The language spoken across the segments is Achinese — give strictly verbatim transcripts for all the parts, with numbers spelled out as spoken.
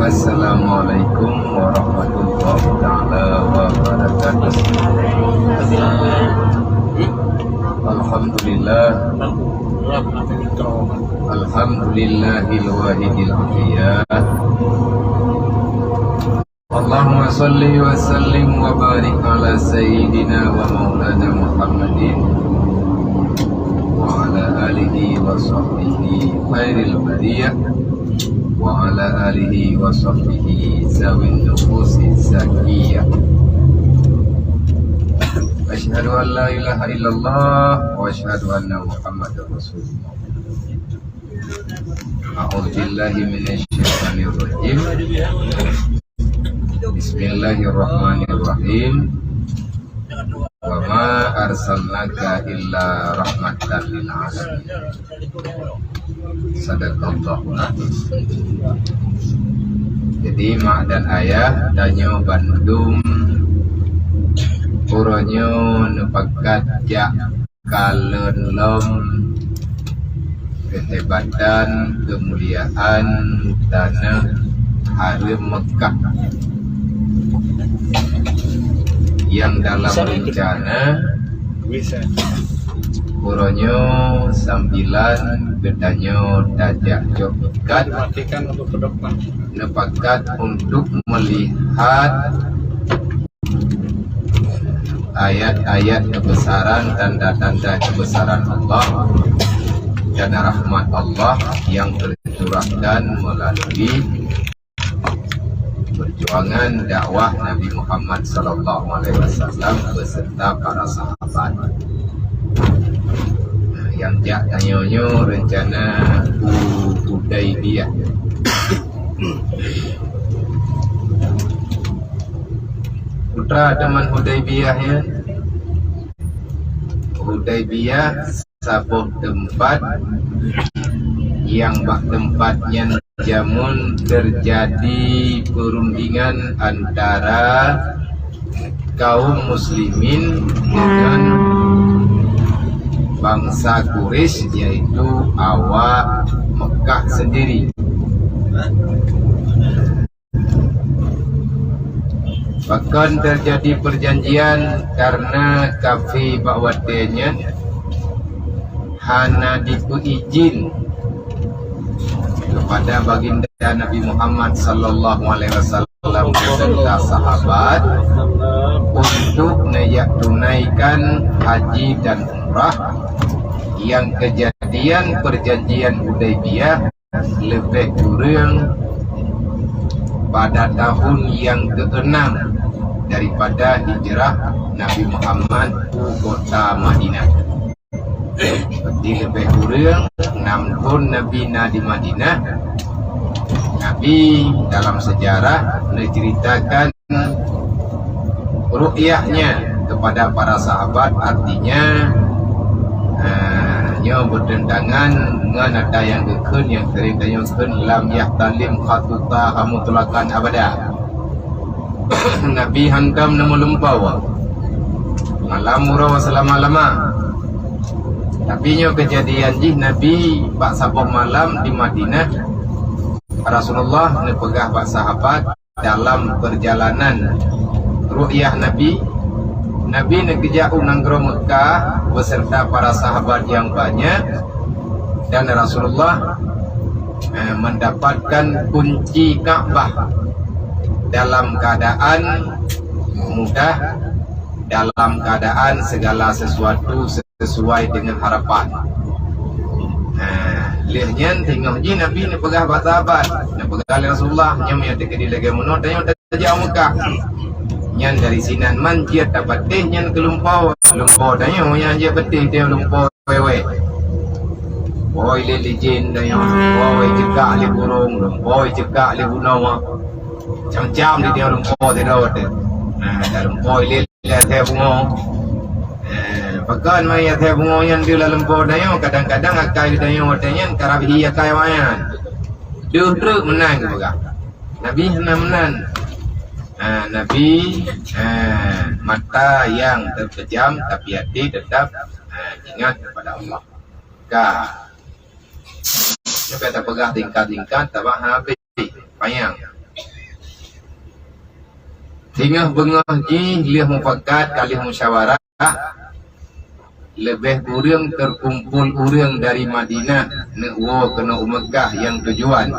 Assalamualaikum warahmatullahi taala wabarakatuh. Alhamdulillah. Alhamdulillahil wahidil qahhar. Allahumma shalli wa sallim wa barik ala sayyidina wa maulana Muhammadin wa ala alihi wa sahbihi khairil bariyah wa ala alihi wa sahbihi zawin nufusi zakiyah. Asyhadu an la ilaha illallah wa asyhadu anna Muhammadar Rasulullah. A'udzubillahi minasyaitonirrajim. Bismillahirrahmanirrahim. Wa ma arsalnaka illa rahmatan lil alamin. Sadaqallahul azim. Jadi, mak dan ayah, tanyoe bandum uroe nyoe neupakat jak kalon lom kehebatan, keumuliaan tanoh hareuem Meukah nyang dalam reuncana uroe nyoe sambilan geutanyoe tajak cok mikat, neupakat untuk meulihat ayat-ayat kebesaran, tanda-tanda kebesaran Allah dan rahmat Allah yang tercurahkan melalui perjuangan dakwah Nabi Muhammad sallallahu alaihi wasallam beserta para sahabat. Nyang jak tanyoe nyoe reuncana u Hudaibiyah. Peue teuma Hudaibiyah nyan? Hudaibiyah saboh teumpat nyang bak teumpat nyan jameun teujadi peurundingan antara kaum muslimin deungon bansa Quraisy, yaitu awak Meukah sendiri. Pakon teujadi peurjanjian? Karena kafé bak watée nyan hana dipeuidin kepada baginda Nabi Muhammad sallallahu alaihi wasallam beserta sahabat untuk neujak tunaikan haji dan umrah yang kejadian perjanjian Hudaibiyah lebih kurang pada tahun yang keenam daripada hijrah Nabi Muhammad ke kota Madinah. Jadi lebih kurang enam tahun Nabi na di Madinah. Nabi dalam sejarah diceritakan ru'yahnya kepada para sahabat, artinya, eh, nyoe bertentangan ngon ata nyang geukheun, nyang sering tanyoe kheun, "Lam yahtalim khattaha mutlaqan abada." Nabi hantom neumeulimpau malam uroe seulama-lama. Tapi nyoe kejadian jih Nabi bak saboh malam di Madinah, Rasulullah neupeugah bak sahabat, dalam perjalanan ru'yah Nabi, Nabi neukeujak u nanggroe Meukah beserta para sahabat nyang banyak, dan Rasulullah, eh, mendapatkan kunci Ka'bah dalam keadaan mudah, dalam keadaan segala sesuatu sesuai dengan harapan. Nah, lheueh nyan teungoh jih Nabi neupeugah bak sahabat, neupeugah lé Rasulullah, "Nyoe meunyo teukeudi lagée meunoe, tanyoe tajak u Meukah." Nyan dari sinan man jeuet tapatéh nyan keu lumpoe. Lumpoe tanyoe nyang jeuet patéh, tanyoe lumpoe wék-wék. Lumpoe lé lijin tanyoe, lumpoe cekak lé burông, lumpoe cekak lé bunoe. Macam-macam di tanyoe lumpoe sidroe teuh. Nah, lumpoe lé Di até bungoe. Eh, pakon mai até bungoe nyan di lam lumpoe tanyoe, kadang-kadang akai tanyoe watée nyan karab hi akai awaknyan. Deuh treuk meunan geupeugah. Nabi hana meunan. Ah, Nabi, ah, mata yang terpejam, tapi hati tetap, ah, ingat kepada Allah. Ka. Sampai tapeugah tingkat-tingkat, tabah habéh. Panyang. Singoh beungoh jih lheueh mupakat ka lheueh musyawarah, leubeh kureueng teukumpul ureuëng dari Madinah neuk woe keunoe u Meukah nyang tujuan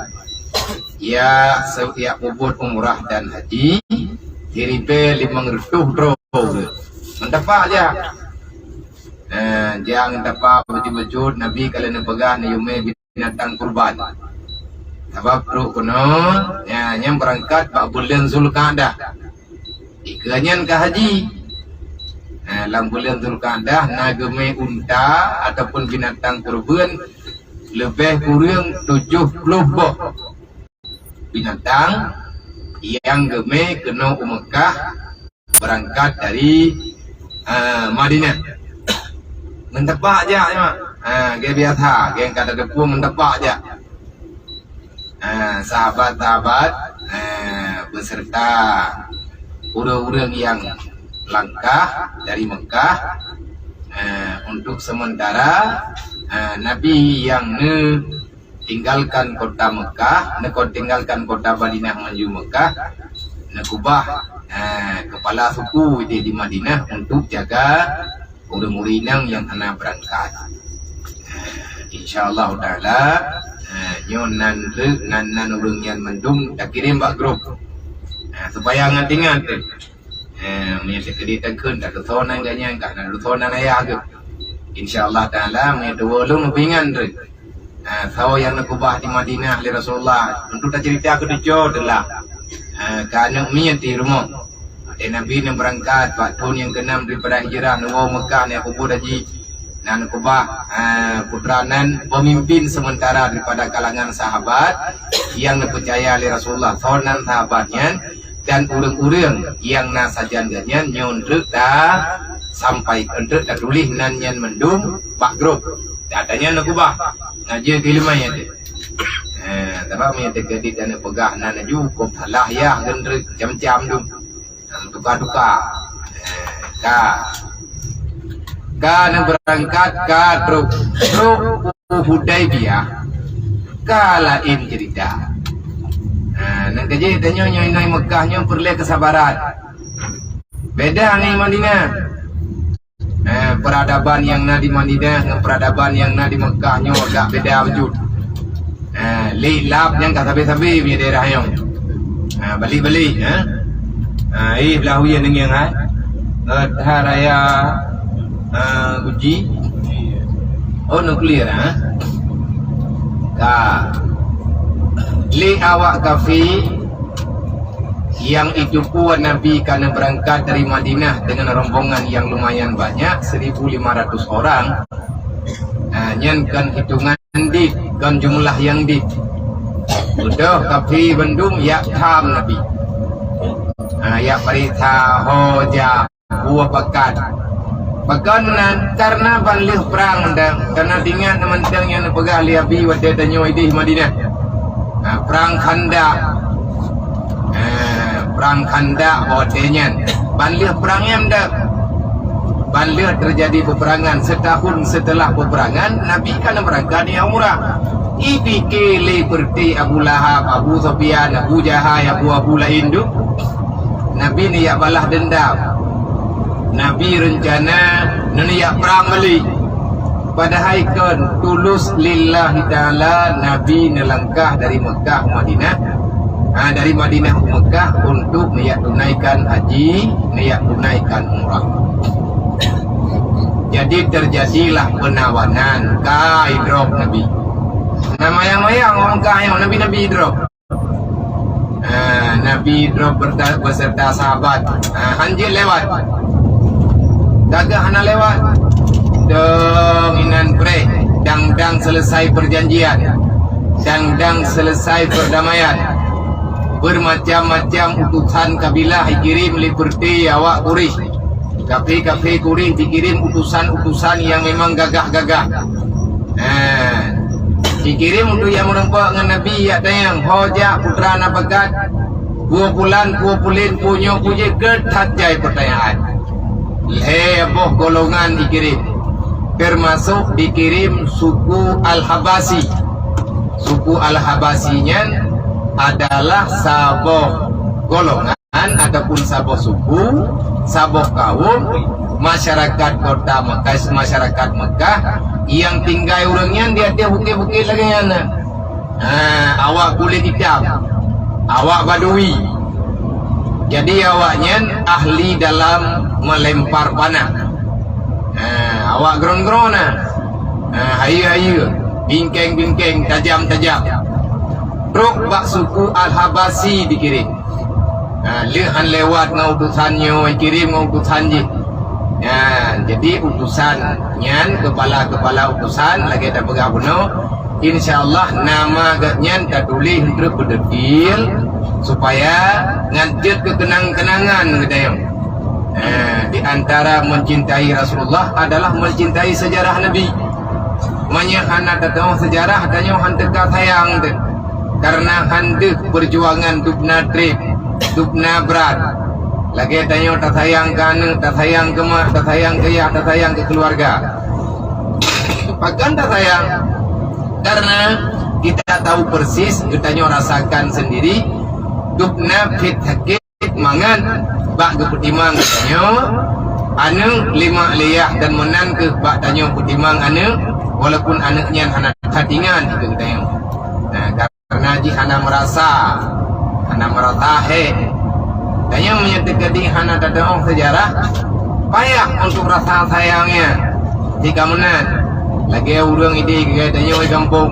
ya, se-, ya peubuet umrah dan haji, siribée limong reutôh droe geuh. Meuteupah jak. Eh, jak meuteupah beujeuet-beujeuet Nabi ka lheueh neupeugah neuyue mé binatang kurban. Sabab trok keunoe, ya, nyan beurangkat bak buleuen Zulqa'dah. Dikeue nyan ka haji. Eh, lam buleuen Zulqa'dah na geumé unta ataupun binatang kurban leubeh kureueng tujoh ploh boh binatang nyang geumé keunoe u Meukah beurangkat dari, eh, Madinah. Meuteupah jak nyoe. Ha, geubiasa, geng ka tateupeue meuteupah jak. Eh, sahabat-sahabat, eh, beserta ureuëng-ureuëng nyang langkah dari Meukah, eh, untuk sementara, eh, Nabi nyang neutinggalkan kota Meukah, neuko tinggalkan kota Madinah menuju Meukah, neukeubah, eh, kepala suku di, di Madinah untuk jaga ureuëng-ureuëng inong nyang hana beurangkat. Eh, insya Allah Taala, eh, nyoe nan re-, nan, nan ureuëng nyan mandum takirém bak grup. Eh, supaya ngat-ngat teuh. Eh, meunyoe teukeudi takheun, tak teusoe nan gobnyan, ka na teusoe nan ayah geuh. Insya Allah Taala, meunyoe tuwoe lôn, neupeuingat teuh. Ha, saboh nyang neukeubah di Madinah lé Rasulullah. Untuk tacerita keu tujoh adalah, ha, keu aneuk miet di rumoh. Watée Nabi neubeurangkat bak thon nyang keunam daripada hijrah, neuwoe Meukah, neujak peubuet haji. Na neukeubah, ha, putra nan pemimpin sementara daripada kalangan sahabat nyang neupeucaya lé Rasulullah. Soe nan sahabat nyan, dan ureuëng-ureuëng nyang na sajan gobnyan nyoe treuk tasampai, treuk tatuléh nan nyan mandum bak grup. Data nyan neukeubah. Ngaji keu ileumèe nyan teuh. Eh, sabab meunyoe teukeudi dan neupeugah nan laju, kop salah yah, gen treuk macam-macam tu. Tuka-tuka. Eh, ka. Ka neubeurangkat, ka trok. Trok u Hudaibiyah, ka laén cerita. Ha, nyang keujeuet tanyoe nyoe inong Meukah nyoe peureulée keusabaran. Beda ngon Madinah. Eh, peradaban nyang na di Madinah ngon peradaban nyang na di Meukah nyoe agak beda bacut. Eh, lé lab nyang ka sabe-sabe punya daerah nyoe. Eh, balik-balik, eh. Eh, eh, blah uyen ngieng, eh. Eh, Raya, eh, uji. Oh, nuklir, eh. Ka. Lé awak kafé nyang itupeue Nabi ka neubeurangkat dari Madinah dengan rombongan yang lumayan banyak, seribu lima ratus orang. Ha, nyan kon hitongan dit, kon jumlah nyang dit. Beudôh kafé bandum jak tham Nabi. Ha, jak peuriksa ho jak. Buah pakat. Pakon nan, karena ban lheueh prang dan karena ingat mantong nyang neupeugah lé Abi watée tanyoe idéh Madinah. Ha, prang Khandaq. Ha, prang Khandaq watée nyan. Ban lheueh prang nyan dak. Ban lheueh terjadi peperangan, setahun setelah peperangan, Nabi kan berangkat di umrah. Ipike lé peureuté Abu Lahab, Abu Sufyan, Abu Jahal, Abu-abu laén tu. Nabi neujak balas dendam. Nabi reuncana neujak prang balik. Padahai kon, tulus lillahi ta'ala Nabi neulangkah dari Mekah u Madinah, ha, dari Madinah u Mekah untuk neujak tunaikan haji, neujak tunaikan umrah. Jadi terjadilah perlawanan, ka idrop Nabi. Nah, mayang-mayang ureueng Mekah nyoe, Nabi, Nabi idrop. Ah, Nabi droe berta-, beserta sahabat. Ah, hanjeuet lewat. Gagah hana lewat. Dong inan preh, dang-dang selesai perjanjian. Dang-dang selesai perdamaian. Bermacam-macam utusan kabilah dikirim lé peureuté awak Quraisy. Kafé-kafé Quraisy dikirim utusan-utusan nyang memang gagah-gagah. Ha. Dikirim untuk nyang meureumpok ngon Nabi, jak tanyong, ho jak putra na pakat, peue pulan, peue pulen, peue nyoe, peue jeuet, keu that jai peutanyaan. Lhée boh golongan dikirim. Termasuk dikirim suku Al-Habasyi. Suku Al-Habasyi nyan adalah saboh golongan ataupun saboh suku, saboh kaum, masyarakat kota Mekah, masyarakat Mekah nyang tinggai ureuëng nyan di ateueh bukét-bukét lagée nyan. Ha, awak kulét itam, awak Badui. Jadi awaknyan ahli dalam melempar panah. Ha, awak grong-grong na. Ha, hayeue-hayeue, bingkeng-bingkeng, tajam-tajam. Trok bak suku Al-Habasyi dikirém. Ha, lheueh han lewat ngon utusan nyoe, kirém ngon utusan jih. Ha, jadi utusan nyan, kepala-kepala utusan, lagée tapeugah bunoe, insya Allah nama geuhnyan tatuléh treuk beudetil, supaya ngan jeuet keu keunang-keunangan geutanyoe. Eh, di antara mencintai Rasulullah adalah mencintai sejarah Nabi. Meunyoe hana tateu'oh sejarah, tanyoe han teuka sayang teuh. Karena han deuh perjuangan dubna treb, dubna brat. Lagée tanyoe tasayang keu aneuëk, tasayang keu mak, tasayang keu yah, tasayang keu keuluwarga. Pakon tasayang? Karena kita tahu persis, geutanyoe rasakan sendiri, dubna phet sakét mangat bak geupeutimang geutanyoe, aneuëk lima liyah dan meunan keuh bak tanyoe peutimang aneuëk, walaupun aneuëk nyan hana that ingat keu geutanyoe. Nah, karena jih hana meurasa, hana meurasa hék. Tanyoe meunyoe teukeudi hana tateu'oh sejarah, payah untuk rasa sayang nyan. Di ka meunan, lagée ureuëng idéh geutanyoe di gampông,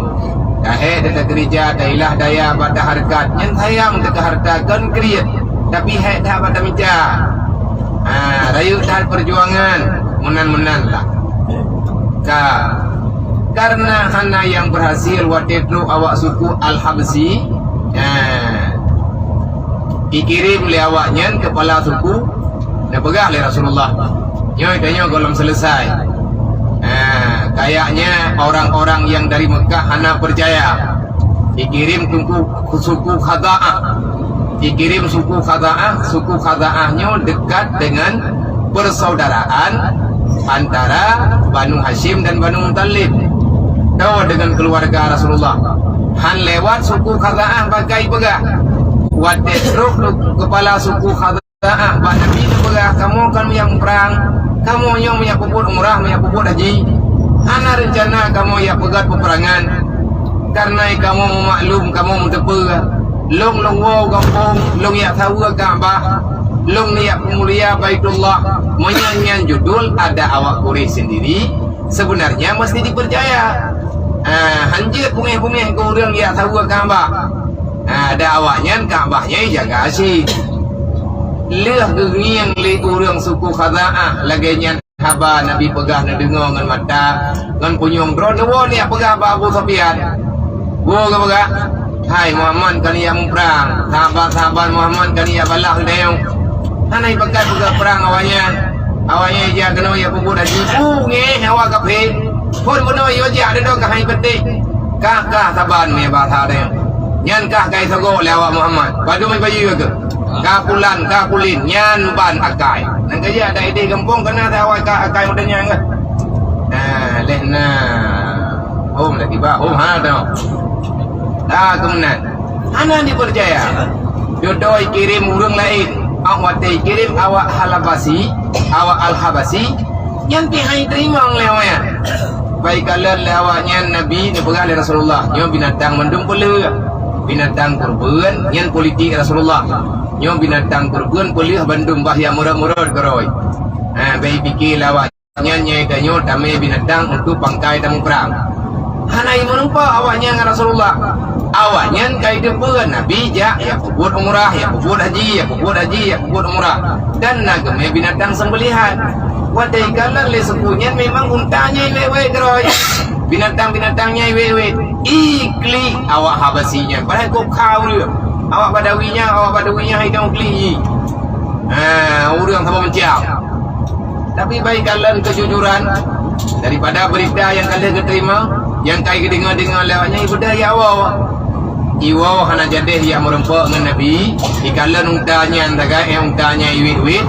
ka hék that takeurija, tailah daya bak tahareukat, nyan sayang teuh keu hareuta kon kriet, tapi hék that bak tamita. Ha, rayeuk that perjuangan, meunan-meunan lah. Ka, karena hana nyang berhasil watée trok awak suku Al-Habasyi, ha, ikirém lé awaknyan kepala suku, neupeugah lé Rasulullah, "Nyoe tanyoe gohlom selesai." Ha, kayaknya orang-orang yang dari Mekah hana percaya. Ikirém suku, suku Khaza'ah. Ikirém suku Khaza'ah, suku Khaza'ah nyoe dekat dengan persaudaraan antara Banu Hasyim dan Banu Muthalib. Tahu dengan keluarga Rasulullah. Han lewat suku Khaza'ah bagai peugah. Watée trok kepala suku Khaza'ah bak Nabi neupeugah, "Kamoe kan meujak muprang, kamoe nyoe meujak peubuet umrah, meujak peubuet haji. Hana reuncana kamoe jak peugét peuperangan. Kareuna kamoe meumaklum, kamoe meuteupeue. Lôn, lôn woe gampông, lôn jak saweue Ka'bah, lôn jak peumulia Baitullah." Meunyoe nyan judul adat awak Quraisy sendiri, sebenarnya mesti dipercaya. Ah, han jeuet beungéh-beungéh keu ureuëng jak saweue Ka'bah. Ah, adak awaknyan Ka'bah nyan jaga asie. Lheueh geungieng lé ureuëng suku Khaza'ah lagée nyan haba Nabi peugah neudeungoe ngon mata, ngon punyueng droe neuwoe neujak peugah bak Abu Sufyan. Woe geupeugah, "Hai Muhammad, keuneuk jak muprang. Sahabat-sahabat Muhammad keuneuk jak balaih geutanyoe." Hana ipakat peugah prang awaknyan. Awaknyan ija keunoe jak peubuet haji. Beungéh awak kafé. Phon bunoe yue jak deungon keuhai peutéh. Kah-kah saban mé basa tanyoe. Nyan kah ka isogok lé awak Muhammad. Padum ibayeue keu? Ka pulan, ka kulin, nyan ban akai. Nang ka jeuet adak idéh gampông keunan awai ka akai model nyan kah? Nah, leh na. Hom lagi bah, hom ha tau. Dah keunan. Hana dipercaya. Jodoh ikirém ureuëng laén. Awak watée ikirém awak Halabasi, awak Al-Habasi, nyan pih han iteurimong lé awaknyan. Bah ikalon lé awaknyan Nabi neupeugah lé Rasulullah, "Nyoe binatang mandum peuleueh. Binatang kurban, nyan politik Rasulullah. Nyoe binatang kurban peuleueh bandum bah nyang meurot-meurot keurôi." Ha, bah ipike lé awaknyan, "Nyoe tanyoe tamé binatang untuk pangkai tamuprang." Hana imeurumpok awaknyan ngon Rasulullah. Awaknyan ka iteupeue Nabi jak, jak peubuet umrah, jak peubuet haji, jak peubuet haji, jak peubuet umrah. Dan na geumé binatang seumbeulihan. Watée ikalon lé suku nyan memang unta nyan iwét-wét keurôi. Binatang-binatang nyan iwét-wét. Iklik awak Habasi nyan. Padahai kok kha ureuëng. Awak Badawi nyan, awak Badawi nyan hai dong klik. Ha, ureuëng sama macam. Tapi bah ikalon keujujuran daripada beurita nyang ka lheueh geuteurimong, nyang ka geudeungoe-deungoe lé awaknyan, ibeudôh iwoe. Iwoe hana jadeh jak meurumpok ngon Nabi, ikalon unta nyan sagai, eh, unta nyan iwét-wét.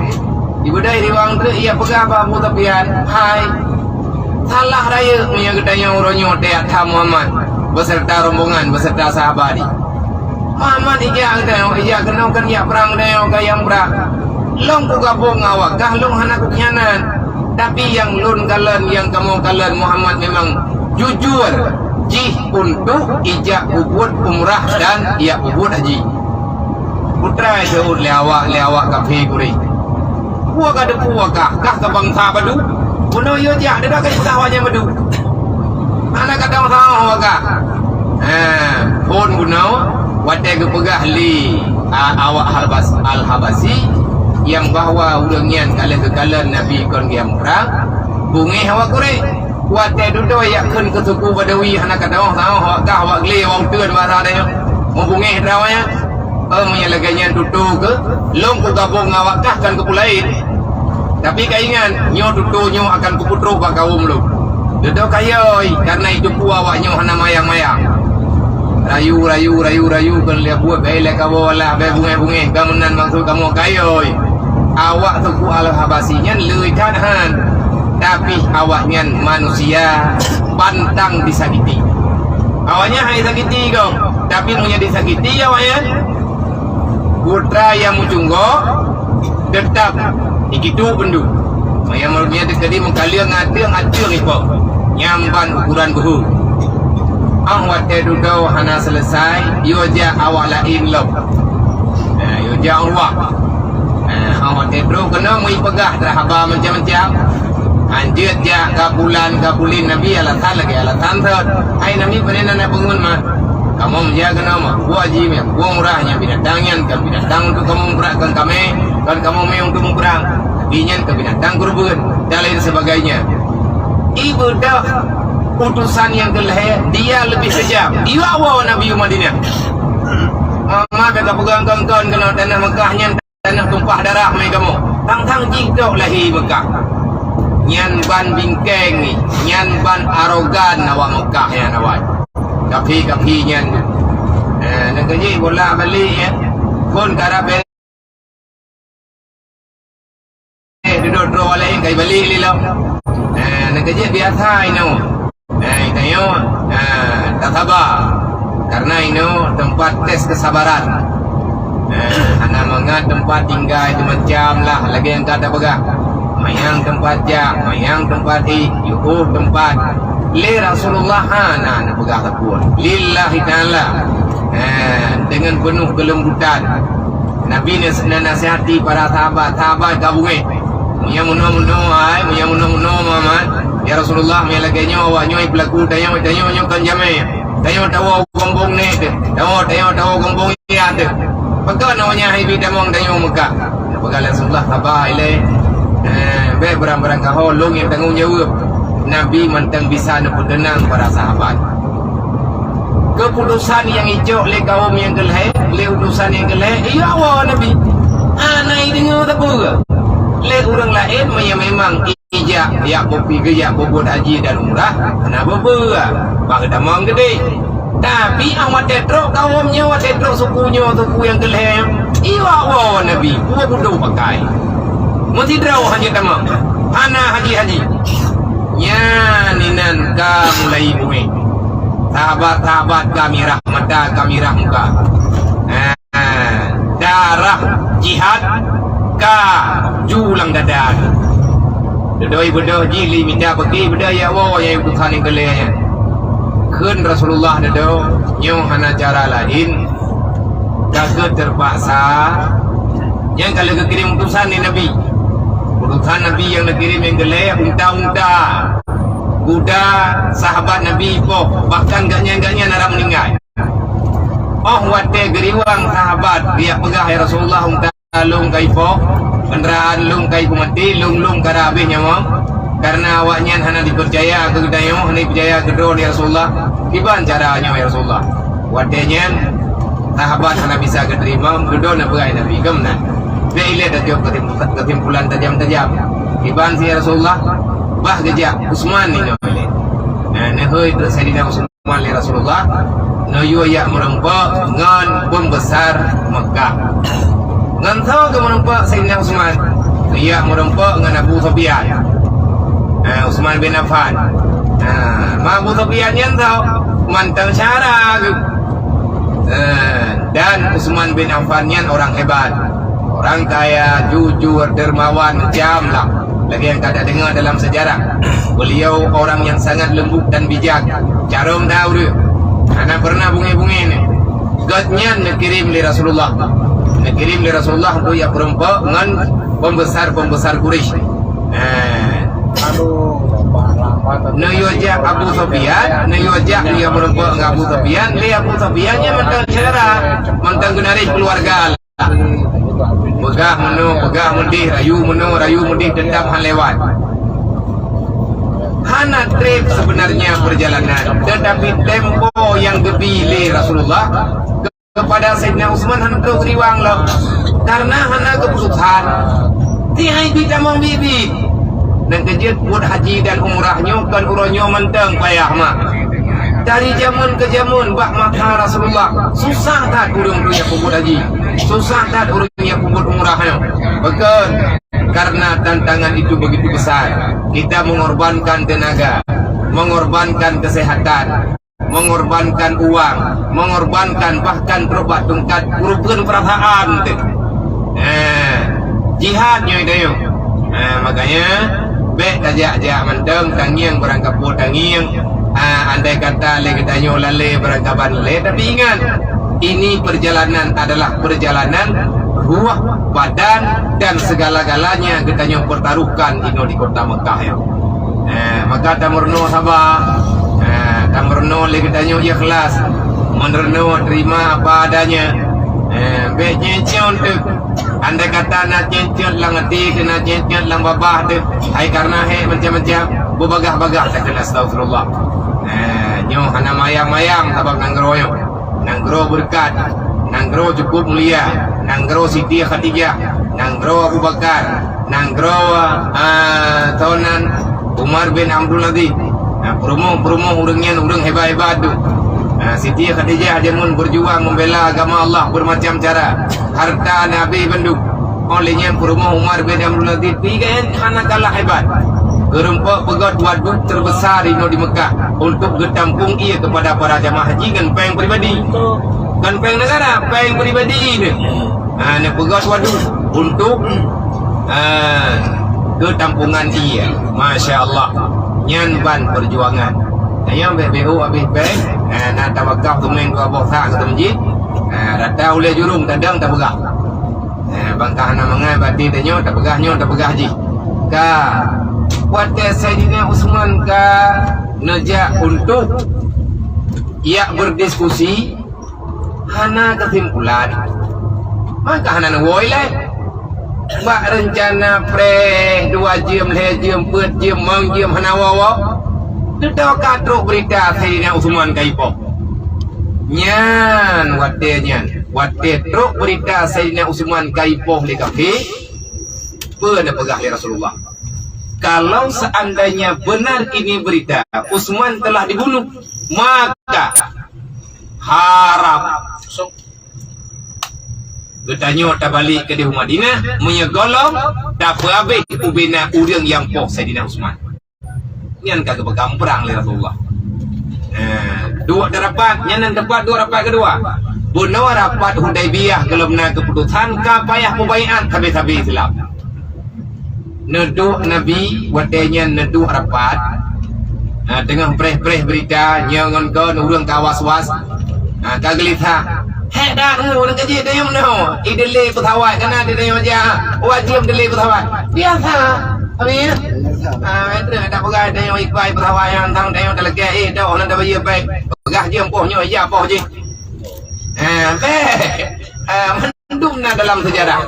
Ibeudôh iriwang treuk, ipeugah bak Abu Sufyan, "Hai, salah rayeuk meunyoe geutanyoe uroe nyoe teuyak that Muhammad beserta rombongan, beserta sahabat jih." Muhammad ijak geutanyoe, ijak keunoe kan jak prang geutanyoe ka nyang prang. Lôn kugabong ngon awak kah, lôn hana kukhianat. Tapi nyang lôn kalon, nyang kamoe kalon Muhammad memang jujur jih untuk ijak peubuet umrah dan ijak peubuet haji. Putra jeuet lé awak, lé awak kafé Quraisy. Peue ka teupeue kah, kah keu bansa Badu? Bunoe yue jak, deuda ka jiteupeue awaknyan Badu. Hana ka teupeue awak kah. Ha, phon bunoe, watée geupeugah lé, a, awak Halbas-, Al-Habasyi, nyang bahwa ureuëng nyan ka lheueh geukalon Nabi kon geuyang prang, beungéh awak Quraisy. Watée dudoe jak kheun keu suku Badawi hana ka teupeue awak kah, awak glé, awak uteuen basa tanyoe. Meubeungéh droe nyan. Oh, meunyo lagée nyan tutoe keuh, lôn kugabong ngon awak kah kon keu peue laén. Tapi ka ingat, nyoe tutoe nyoe akan kupeutrok bak kawöm lôn. Dudoe kayôi, kareuna itu peue awaknyoe hana mayang-mayang. Rayu, rayu, rayu, rayu, kon lé buet bèk lé kawoe lah, bèk beungéh-beungéh, ka meunan maksud kamoe kayôi. Awak suku Al-Habasyi nyan le that han, tapi awaknyan manusia pantang disakiti. Awaknyan han jisakiti gob, tapi meunyo disakiti awaknyan, putra nyang meucunggok teutap jikituek beundum. Meunyo meunyo teukeudi meukaleueng ateueng-ateueng ipo, nyan ban ukuran beuhu. Óh watée dudoe hana seuleusai, yue jak awak laén lom. Nah, yue jak awak. Nah, óh watée trok keunoe meuipeugah that haba macam-macam. Hanjeuet jak ka bulan, ka buleuen Nabi alasan lagée alasan thot. Hai Nabi, pane na na peungon ma? Kamoe meujak keunoe ma? Buet haji mé, buet umrah nyan binatang nyan, kon binatang untuk kamoe muprah, kon kamé, kon kamoe mé untuk muprah. Tapi nyan keu binatang kurban dan lain sebagainya. Ibeudôh utusan nyang keulhée, dia lebih kejam. Iwa woe Nabi u Madinah. Mama bèk ka peugah kon-kon keunoe tanah Mekah nyan tanah tumpah darah mé kamoe. Tang-tang jih dok lahé Mekah. Nyan ban bingkeng ni, nyan ban arogan awak Mekah nyan awai. Kaphé-kaphé nyan. Eh, nyan keuh jih bolak-balik ya. Kon karab Eh, dudoe droe laén ka jibalik lé lom. Eh, nyan keuh jih biasa inoe. Eh, tanyoe, eh, tasaba. Karena inoe tempat tes kesabaran. Eh, hana mangat tempat tinggai tu macam lah, lagée nyang ka tapeugah. Manyang tempat jak, manyang tempat éh, jiôh tempat. Lé Rasulullah hana neupeugah sapeue. Lillahi ta'ala. Eh, dengan penuh kelembutan. Nabi nas-, na-, nasihati para sahabat, sahabat ka beungéh. Meunyoe meunoe-meunoe, hai, meunyoe meunoe-meunoe, Muhammad, ya Rasulullah, meunyoe lagée nyoe, awak nyoe peulaku tanyoe, tanyoe nyoe kon jamé. Tanyoe tawoe gombong nèk teuh. Tawoe, tanyoe tawoe gombong nyan teuh. Pakon awak nyan hai bi tamong tanyoe Mekah. Peugah lé Rasulullah, saba ilée. Eh, bèk barang-barang kaho, lôn nyang tanggong jaweueb. Nabi mantong bisa neupeuteunang para sahabat. Keuputusan nyang icok lé kawöm nyang keulhée, lé utusan nyang keulhée, iya woe Nabi. Hana ideungoe sapeue. Lé ureuëng laén meunyoe memang ijak, jak beupi geujak peubuet haji dan umrah, hana peue-peue. Bah geutamong geudeh. Tapi awak watée trok kawöm nyoe, watée trok suku nyoe, suku nyang keulhée, iya woe Nabi, peue beudôh pakai. Meusidroe hana tamong. Hana haji-haji. Nyan inan ka mulai mué. Sahabat-sahabat ka mirah mata, ka mirah muka. Ah, darah jihad ka ju lam dada. Dudoe beudôh jih lé mita beuki beudôh ya woe nyang utusan nyang keulhée nyan. Kheun Rasulullah dudoe, nyoe hana cara laén. Ka kheueh teupaksa. Nyan ka lheueh geukirém utusan lé Nabi. Utusan Nabi nyang neukirém nyang keulhée unta-unta, kuda sahabat Nabi ipoh, bahkan gobnyan-gobnyan na rab meuninggai. Óh watée geuriwang sahabat, geujak peugah, "Ya Rasulullah, unta lôn ka ipoh, keundaraan lôn ka ipeumaté, lôn-lôn ka rab habéh nyawöng." Kareuna awaknyan hana jipeucaya keu geutanyoe, hana jipeucaya keu droe, ya Rasulullah. Kiban cara nyoe, ya Rasulullah? Watée nyan, sahabat hana bisa geuteurimong, dudoe na peugah Nabi, "Geuh meunan. Bèk ilée tajok keusimpulan tajam-tajam." Kiban si, ya Rasulullah, bah geujak Utsman inoe ilée. Nah, neuhôi Saidina Utsman lé Rasulullah, neuyue jak meurumpok ngon peumbesar Meukah. Ngon soe geumeurumpok Saidina Utsman? Geujak meurumpok ngon Abu Sufyan. Eh, Utsman bin Affan. Nah, ma Abu Sufyan nyan soe? Mantong syedara geuh. Eh, Dan Utsman bin Affan nyan orang hebat, orang kaya, jujur, dermawan, macam lah. Lagèe nyang ka tadeungoe dalam sejarah, beliau orang yang sangat lembut dan bijak. Carông that ureueng, hana pernah bungèe-bungèe nyan. Gobnyan neukirém lé Rasulullah, neukirém lé Rasulullah untuk jak peurumpok ngon pembesar-pembesar Quraisy. Eh. Neuyue jak Abu Sufyan, neuyue jak, neuyue meurumpok ngon Abu Sufyan, lé Abu Sufyan nyan mantong syedara, mantong geunaréh keuluwarga. Peugah meunoe, peugah meudéh, rayu meunoe, rayu meudéh, teutap han lewat. Hana trép sebenarnya perjalanan, tetapi tempo nyang geubri lé Rasulullah kepada Saidina Utsman hana trok riwang lom, karena hana keuputusan. Tihai bi tamong biet-biet. Nyang keujeuet buet haji dan umrah nyoe kon uroe nyoe mantong payah mak. Dari jameun ke jameun bak masa Rasulullah, susah that ureueng tu nyang peubuet haji. Susah that ureueng nyang peubuet umrah nyoe. Pakon? Karena tantangan itu begitu besar. Kita mengorbankan tenaga, mengorbankan kesehatan, mengorbankan uang, mengorbankan bahkan trok bak tungkat ureueng perasaan teuh. Eh, jihad nyoe tanyoe. Eh, makanya, bèk tajak-jak mantong, tangieng barangkapeue tangieng. Ah, andai kata lé geutanyoe lalé barangkaban lé, tapi ingat, ini perjalanan adalah perjalanan ruh, badan, dan segala-galanya geutanyoe pertaruhkan inoe di kota Mekah nyoe. Eh, maka tameurunoe saba, eh, tameurunoe lé geutanyoe ikhlas, meurunoe terima apa adanya. Eh, bèk ceuet-ceuet teuh. Andai kata na ceuet-ceuet lam até, na ceuet-ceuet lam babah teuh, hai karena hèk macam-macam, beubagah-bagah takheun astagfirullah. Eh, nyoe hana mayang-mayang sabab nanggroe nyoe. Nanggroe beureukat, nanggroe cukup mulia, nanggroe Siti Khadijah, nanggroe Abu Bakar, nanggroe, ah, tonan Umar bin Abdul Aziz. Nah, peurumoh-peurumoh ureueng nyan ureueng hebat-hebat tu. Nah, Siti Khadijah jameun berjuang membela agama Allah bermacam cara. Harta Nabi bandum. Óh lheueh nyan peurumoh Umar bin Abdul Aziz pih kan hana kalah hebat. Geurumpok peugöt waduk terbesar inoe di Mekah untuk geutampong ié kepada para jamaah haji ngon péng pribadi. Kon péng negara, péng pribadi nyan. Ha, neupeugöt waduk untuk, ha, keutampongan ié. Masya Allah. Nyan ban perjuangan. Nyan bèk beu habéh péng. Ha, na tawakaf teumèn dua boh sak keu masjid. Ha, rata ulèe jurông tadong tapeugah. Eh, bangka hana mangat bati tanyoe, tapeugah nyoe, tapeugah jih. Ka, watèe Saidina Utsman ka neujak untuk jak berdiskusi, hana keusimpulan. Maka hana neuwoe lé. Bak reuncana preh dua jeuem, lhèe jeuem, peuet jeuem, limong jeuem hana woe-woe. Teuka trok beurita Saidina Utsman ka jipoh. Nyan watèe nyan. Watèe trok beurita Saidina Utsman ka jipoh lé kafé, peue neupeugah lé Rasulullah? Kalau seandainya benar ini berita, Utsman telah dibunuh, maka harap geutanyoe tabalek keudéh u Madinah, meunyoe gohlom tapeuhabéh ubena ureueng nyang poh Saidina Utsman. Nyan ka geupeugah prang lé Rasulullah. Eh, duek rapat, nyan nan teumpat duek rapat keudua. Bunoe rapat Hudaibiyah gohlom na keuputosan ka payah mubaiat sabe-sabe Islam. Neuduek Nabi watèe nyan neuduek rapat. Ha, teungoh preh-preh beurita, nyoe ngon kon ureueng ka was-was. Ha, ka geulisah. Hék that ureueng keujeuet dayum nyoe. Idéh lé peusawat kana dayum aja. Wajéb délé peusawat. Biasa. Amin. Ah, itu ada peugah dayong ipai pesawat nyang tang dayong talakèe, eh, dok nan tabayeue bèk. Peugah jih poh nyoe, ya poh jih. Eh, bèk. Eh, mandum na dalam sejarah.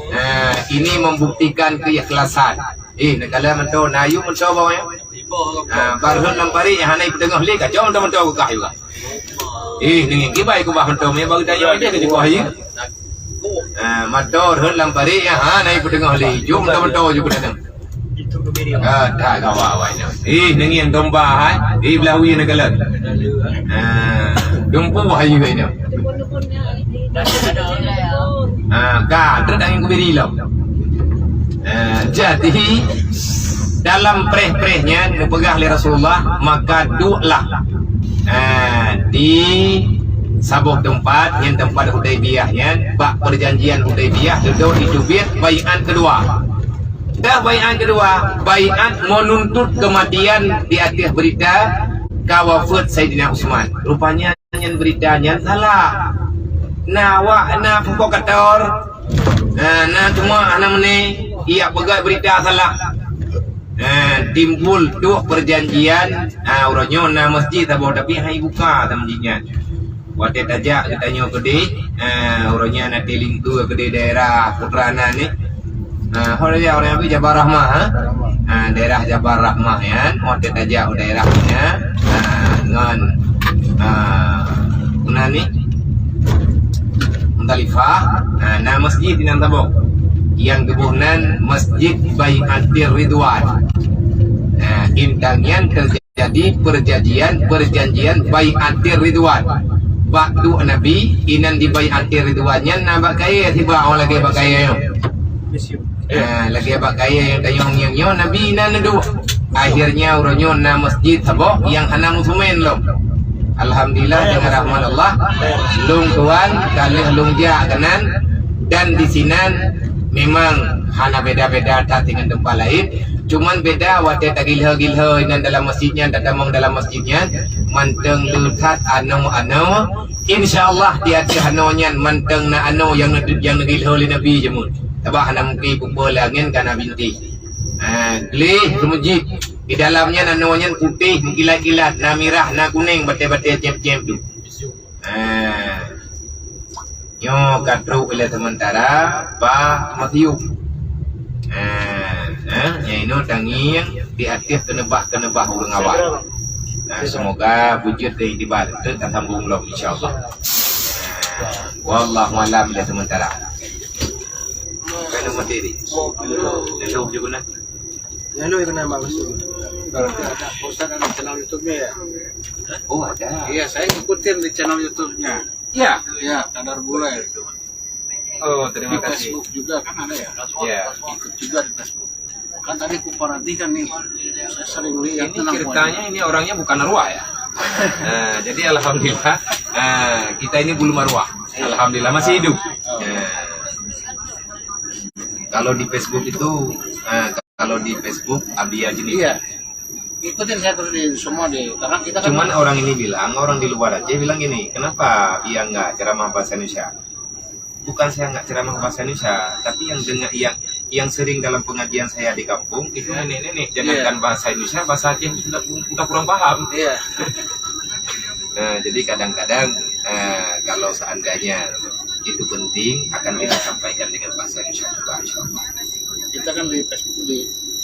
Eh, ini membuktikan keikhlasan. Eh, nak kala mantong, na yum mantong bawah. Ah, barhun lam parit nyang hana ipeuteungoh lé, kacau mantong-mantong peugah juga. Eh, ni kibai kubah mantong, ya bagi dayong dia ke jubah ya. Ah, motor hot lam parit, ha, na ipeuteungoh lé. Jom motor-motor ju peudatang. Ah, tak gawa awak nyoe. Eh, neungieng domba hai. Eh, blah wie neukalon. Ah, dumpu hai hai nyoe. Ah, ka, trok angin kubiri lom. Ah, jadi dalam preh-preh nyan neupeugah lé Rasulullah, maka dueklah. Ah, di Saboh teumpat, nyan teumpat Hudaibiyah nyan, bak perjanjian Hudaibiyah dudoe jiteubiet baiat keudua. Dah baiat keudua, baiat meununtut keumatian di ateueh beurita ka wafeuet Saidina Utsman. Rupanya nyan beurita nyan salah. Na awak na provokator, na, na teuma hana meuné, ijak peugah beurita salah. Ha, timbul trok perjanjian, ha, uroe nyoe na masjid saboh tapi han ibuka masjid nyan. Watèe tajak geutanyoe keudeh, ha, uroe nyan na tilingkue keudeh daerah Putra na ni. Ha, ho tajak ureueng Jabar Rahmah, ha? Ha, daerah Jabar Rahmah nyan, watèe tajak u daerah nyan, ha, ngon, ha, meunan ni, Muzdalifah, ha, na masjid inan saboh. Nyang geuboh nan Masjid Bai'atir Ridwan. Ha, intan nyan teujadi perjanjian, perjanjian Bai'atir Ridwan. Bak duek Nabi, inan di Bai'atir Ridwan nyan na bak kayèe, sibak awak lagèe bak kayèe nyoe. Ha, lagèe bak kayèe nyang tanyong nyang nyoe, Nabi inan duek. Akhirnya uroe nyoe na masjid saboh nyang hana meuseumén lom. Alhamdulillah, deungon rahmat Allah, lôn tuan ka lheueh lôn jak keunan, dan di sinan memang hana beda-beda that dengan tempat lain. Cuman beda watèe tagilhô-gilhô inan dalam masjid nyan, tatamong dalam masjid nyan, mantong le that anoe-anoe. Insya Allah di ateueh anoe nyan mantong na anoe nyang, nyang neugilhô lé Nabi jameun. Sabab hana mungken peue-peue lé angén ka na bintéh. Ha, gleh seumeujid. Di dalam nyan anoe nyan putéh meukilat-kilat, na mirah, na kunéng, batèe-batèe cém-cém tu. Ha. Nyoe ka trok ilèe sementara bak Matthew. Ha, ha, nyang inoe tangieng di ateueh keuneubah-keuneubah ureueng awai. Ha, semoga beujeuet keu iktibar. Teuk tasambong lom insya Allah. Ha, wallahu alam ilèe sementara. Kena mati ni. Lalu je guna. Lalu je guna, Mak Mansur. Ustaz ada channel YouTube-nya ya? Oh, ada. Iya, saya ngikutin di channel YouTube-nya. Iya. Iya, Kadar Bule. Oh, terima kasih. Di Facebook juga kan ada ya? Iya. Ikut juga di Facebook. Kan tadi aku perhatikan nih, saya sering lihat. Ini ceritanya, ini orangnya bukan arwah ya. Nah, jadi alhamdulillah, nah, kita ini belum arwah. Alhamdulillah masih hidup. Oh. Nah. Kalau di Facebook itu, eh, kalau di Facebook Abi Ajni. Iya. Ikutin saya terus di semua di, karena kita kan. Cuman orang ini bilang, orang di luar aja bilang gini, "Kenapa Abi nggak ceramah bahasa Indonesia?" Bukan saya nggak ceramah bahasa Indonesia, tapi yang dengar, yang, yang sering dalam pengajian saya di kampung itu nenek-nenek. Iya. Jangankan bahasa Indonesia, bahasa Aceh sudah, sudah kurang paham. Iya. Nah, jadi kadang-kadang, eh, kalau seandainya itu penting, akan kita sampaikan dengan bahasa Indonesia juga, insya Allah. Kita kan di Facebook di,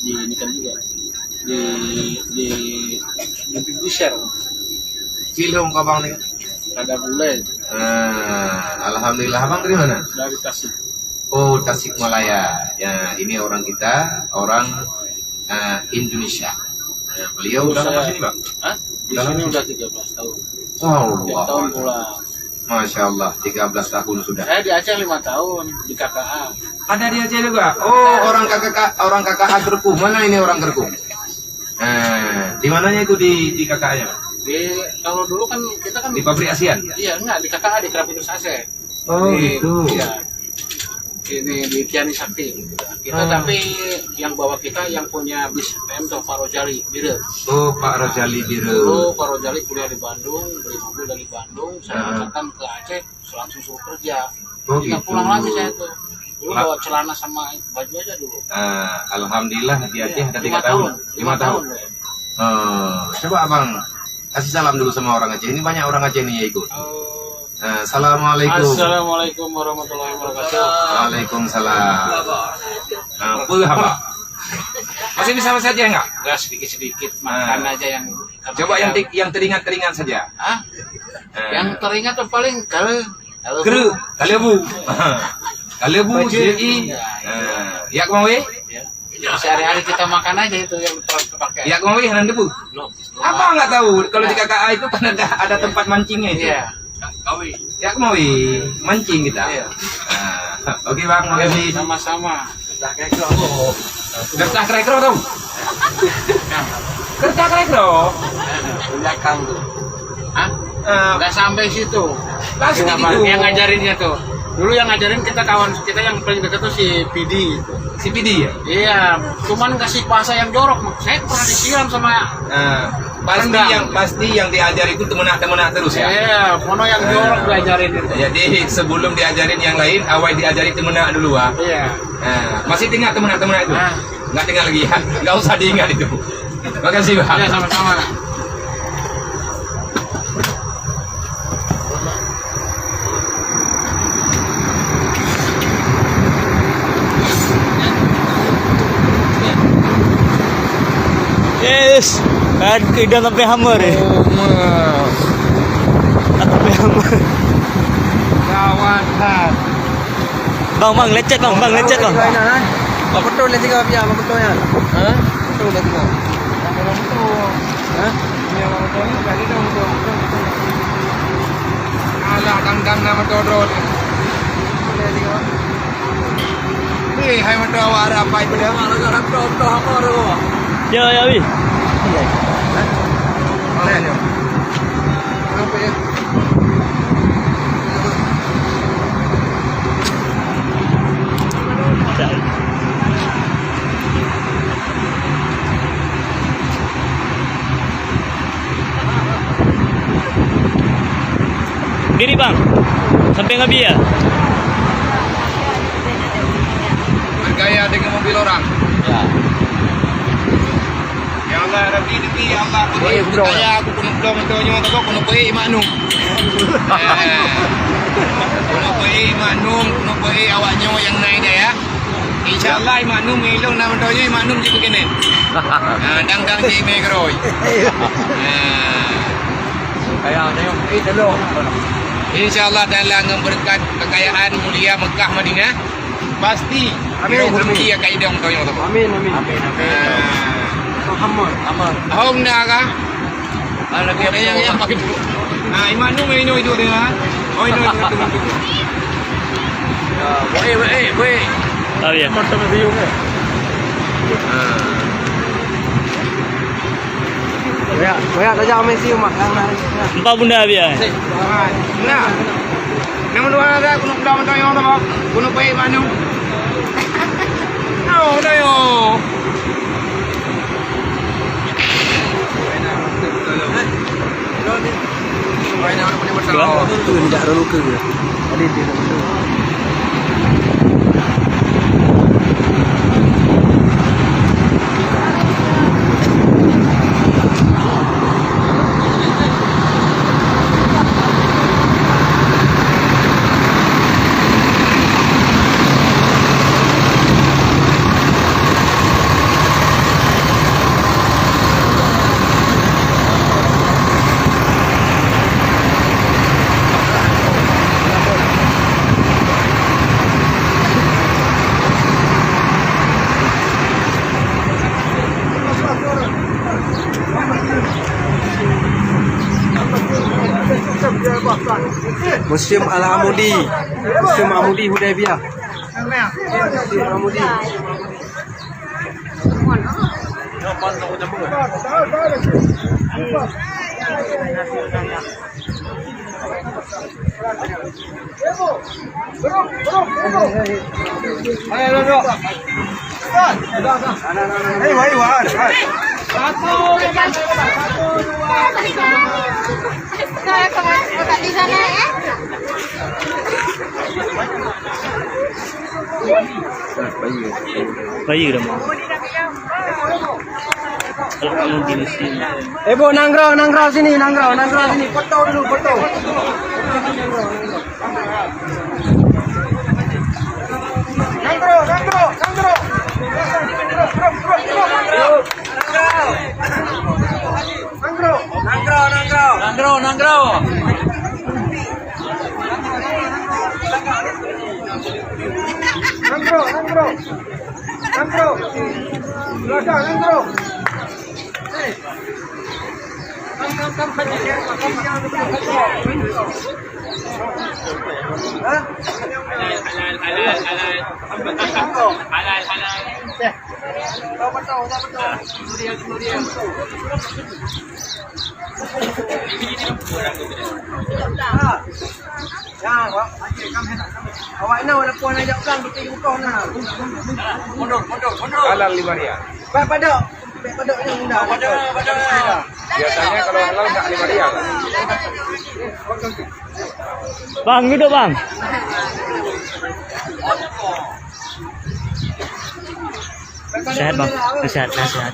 di ini kan juga di, di, di, di share. Cilong ke abang ni? Ada bule. Eh, alhamdulillah, abang dari mana? Dari Tasik. Oh, Tasikmalaya. Ya, ini orang kita, orang, eh, Indonesia. Ya, beliau udah lama sini, Bang? Hah? Di sini udah tiga belas tahun. Wow, tiap tahun pulang. Masya Allah, tiga belas tahun sudah. Saya di Aceh lima tahun, di K K A. Ada di Aceh juga? Oh, orang K K A, orang K K A Kerku. Mana ini orang Kerku? Eh, di mananya itu di, di K K A-nya, Pak? Di, kalau dulu kan kita kan. Di pabrik ASEAN? Iya, enggak, di K K A, di Kerapitus Aceh. Oh, gitu. Iya. Ini di Kiani Sakti. Kita, tapi yang bawa kita yang punya bis P M tuh Pak Rojali Bire. Oh, Pak Rojali Bire. Dulu Pak Rojali kuliah di Bandung, beli mobil dari Bandung, saya angkatkan ke Aceh, langsung suruh kerja. Oh, gitu. Kita pulang lagi saya tuh. Dulu bawa celana sama baju aja dulu. Ah, alhamdulillah di Aceh ada tiga tahun. Lima tahun. Lima tahun. Eh, coba abang kasih salam dulu sama orang Aceh. Ini banyak orang Aceh nih yang ikut. Oh. Eh, assalamualaikum. Assalamualaikum warahmatullahi wabarakatuh. Waalaikumsalam. Apa haba? Masih bisa bahasa Aceh enggak? Enggak, sedikit-sedikit. Makan aja yang. Coba yang ti-, yang teringat-teringat saja. Hah? Eh. Yang teringat tuh paling kalau Kru, kalebu. Kalebu, jei. Ya, ya. Eh, yak keumawe? Ya. Sehari-hari kita makan aja itu yang ter-, terpakai. Yak keumawe hana debu. Belum. Apa nggak tahu? Kalau di K K A itu kan ada, ada tempat mancingnya itu. Iya. Yak keumawe, mancing kita. Iya. Ah, oke, Bang, makasih. Sama-sama. Kertas krekro tu. Kertas krekro. Belakang tu. Hah? Eh. Nggak sampai situ. Pasti. Kenapa? Gitu. Yang ngajarinnya tuh. Dulu yang ngajarin kita, kawan kita yang paling dekat tuh si Pidi. Si Pidi ya? Iya, cuman kasih bahasa yang jorok. Saya pernah disiram sama. Nah, pasti rendang. Yang, pasti yang diajar itu teumeunak-teumeunak terus ya? Iya, mono yang jorok diajarin itu. Jadi sebelum diajarin yang lain, awai diajari teumeunak dulu ah. Iya. Nah, masih ingat teumeunak-teumeunak itu? Nah. Nggak ingat lagi ya? Nggak usah diingat itu. Makasih, Bang. Ya, sama-sama. Yes, kan idang sampai hammer eh. Oh, ma. Sampai hammer. Gawat, kan. Bang, bang, lecet, bang, bang, lecet, bang. Bak beutôi lé tiga biar, bak beutôi nyan. Ha? Beutôi lé tiga. Bak beutôi. Ha? Ni bak beutôi ni, tadi dah beutôi, beutôi, beutôi. Alah, dang-dang na moto droe ni. Beutôi lé tiga. Weh, hai moto awak ada apa itu dah? Beutôi, beutôi, beutôi, apa tu? Ya, ya, weh. Iya. Ha? Mana ni? Kenapa ya? Diri bang, sampai ngabi ya? Bergaya dengan mobil orang. Ya. Ya Allah, Rabbi, Rabbi, ya Allah, aku kaya, aku keuneuk bloe moto nyoe, tapi keuneuk beuék maknum. Eh, keuneuk beuék maknum, keuneuk beuék awak nyoe nyang na idéh, ya. Insya Allah, maknum ilong na moto nyoe, maknum jih begini. Nah, dang-dang jih megroi. Nah. Kaya nyoe, eh, tolong. Insya Allah, dalam berkat kekayaan mulia Mekah Madinah, pasti. Amin, amin. Rezeki akan idong tanyoe tu. Amin, amin. Amin, amin. Ah. Muhammad. Amin. Hong na ka? Ah, lagi yang, yang pakai dulu. Ah, Imam Nu main itu dia. Oh, itu, itu, itu, itu. Ya, baik, baik, baik. Oh, ya. Mantap, mantap, mantap. Ah. Banyak, banyak saja amai siu mak. Empat bunda biar. Nah. Nama dua ada keuneuk beuda mantong nyang sama. Keuneuk baik manu. Oh, dah yo. Dua. Tu yang tidak ada luka ke? Ada dia tak ada. Musim Al-Amudi. Musim Amudi Hudaybiyah. Musim Amudi. Bayu dah mau. Kalau kamu di sini. Eh, Bu, nanggroe, nanggroe sini, nanggroe, nanggroe sini. Foto dulu, foto. Nanggroe, nanggroe, nanggroe. Nanggroe. Nanggroe, nanggroe. Nanggroe, nanggroe. Nanggroe, nanggroe. Nanggroe. Belakang, nanggroe. Hah? Halal, halal, halal. Halal, halal. Awak na walaupun na jak pelan, beutôi mukoh na. Mundur, mundur, mundur. Halal lima rial. Pak padok, pak padok ni mudah. Padok, padok. Biasanya kalau halal enggak lima rial. Bang, duduk, Bang. Sehat, Bang. Sehat, sehat.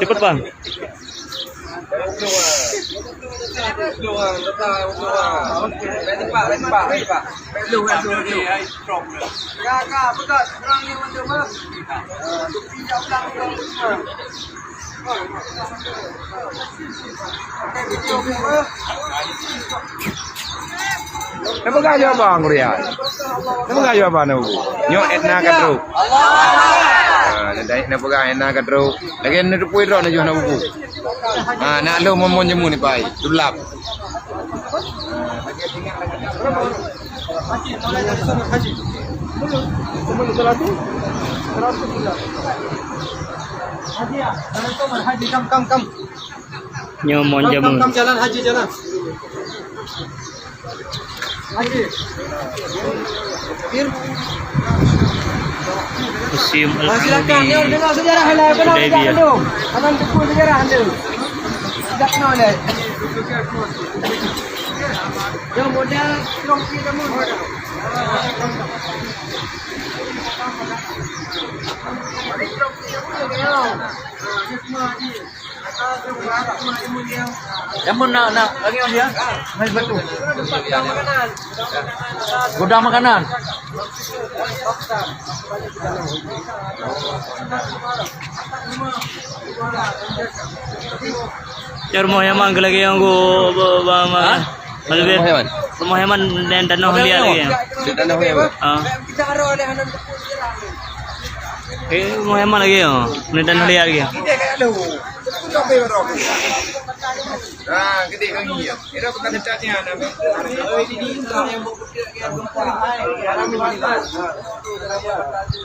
Cepat, Bang. Neupeugah yue haba, Guraya. Neupeugah yue haba na bubu. Nyoe Edna ka trok. Ah, neupeugah Edna ka trok. Lagèe neuteupue droe neujoh na bubu. Ah, nak lheuh mon-mon jameun ni pai. Tulap. Haji, ah, jalan tu, Haji, kam, kam, kam. Nyoe mon jameun. Kam, kam, kam, jalan, Haji, jalan. Haji. Museum Al-Hudaybiyah. Silakan, nyoe dengar sejarah lah, kenapa tidak anu? Akan tepuk sejarah anda. Sejak nol, eh. Nyoe modal trompet kamu. Jameun nak, nak lagi dia. Mai batu. Gudang makanan. Cari rumah Yaman ke lagi yang ku ba-, ba-, ba-, Hah? Malbé. Rumah Yaman. Rumah Yaman dan tanoh liat lagi. Di tanoh liat. Ah. Eh, rumah Yaman lagi ya. Ni tanoh liat lagi. Ah, gede lagi ya. Kira bukan dekat ni, anak.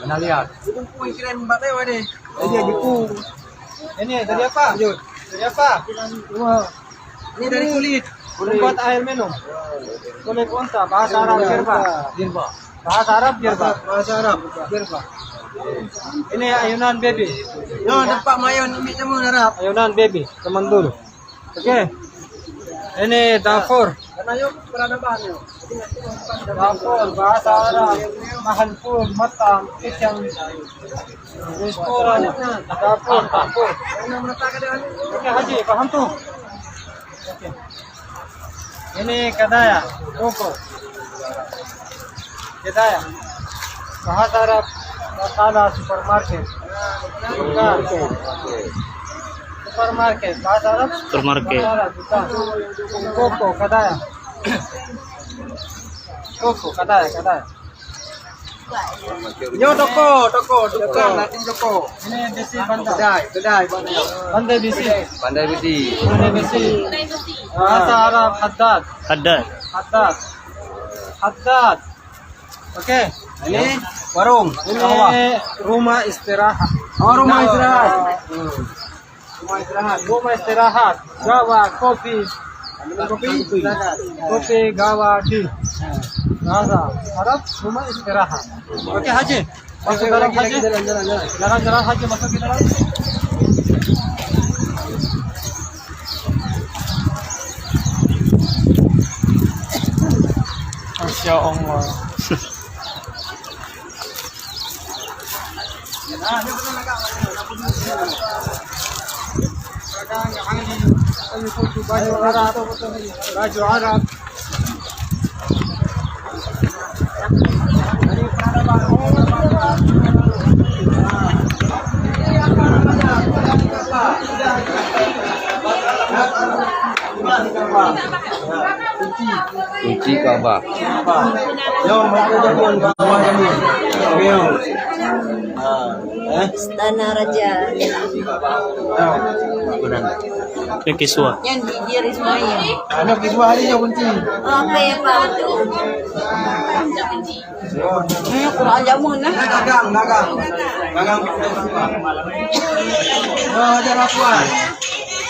Mana lihat? Ini dari apa? Dari apa? Ini dari kulit. Kulit. Buat air minum. Kulit unta, bahasa Arab jirba. Jirba. Bahasa Arab jirba. Bahasa Arab. Jirba. Ini ayunan baby. Yo, tempat mayun ambil teman Arab. Ayunan baby, teman dulu. Oke. Ini dapur. Karena yo peradaban yo. Dapur, bahasa Arab. Mahalpun, matam, kitchen. Restoran, dapur, dapur. Oke, Haji, paham tu? Oke. Ini kedai ya, toko. Kedai ya. Bahasa Arab, bahasa supermarket. Bukan. Supermarket, bahasa Arab? Supermarket. Bahasa Arab, bukan. Toko, kedai ya. Toko, kedai, kedai. Nyoe toko, toko, toko, latin toko. Ini bisi pandai. Kedai, kedai, pandai. Pandai bisi. Pandai bisi. Pandai bisi. Bahasa Arab haddad. Haddad. Haddad. Haddad. Oke. Ini warung. Ini rumah istirahat. Oh, rumah istirahat. Hmm. Rumah istirahat. Rumah istirahat. Gawa kopi. Kopi. Kopi gawa di. Bahasa Arab rumah istirahat. Oke, Haji. Masuk dalam, Haji. Jalan, jalan, jalan. Jalan, jalan, Haji, masuk ke dalam. Masya Allah. Baju Arab, baju Arab. Kunci Ka'bah. Istana Raja. Yang kiswah. Yang jijir Ismail. Ada kiswah hari yang kunci. Oke, Pak. Ini Quran jamun, eh? Dagang, dagang. Dagang. Oh, ada laporan.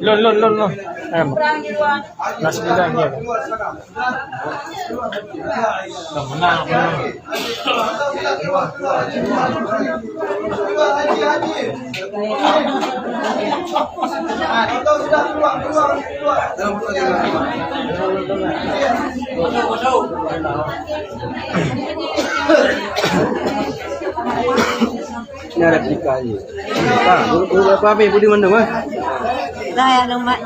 Lôn, lôn, lôn, lôn. Em. Nas bilang dia. Dah menang, menang. Ini replika je. Ha, urut, urut apa habis, budi mandum, ha? Dah, ya, dah, Mat.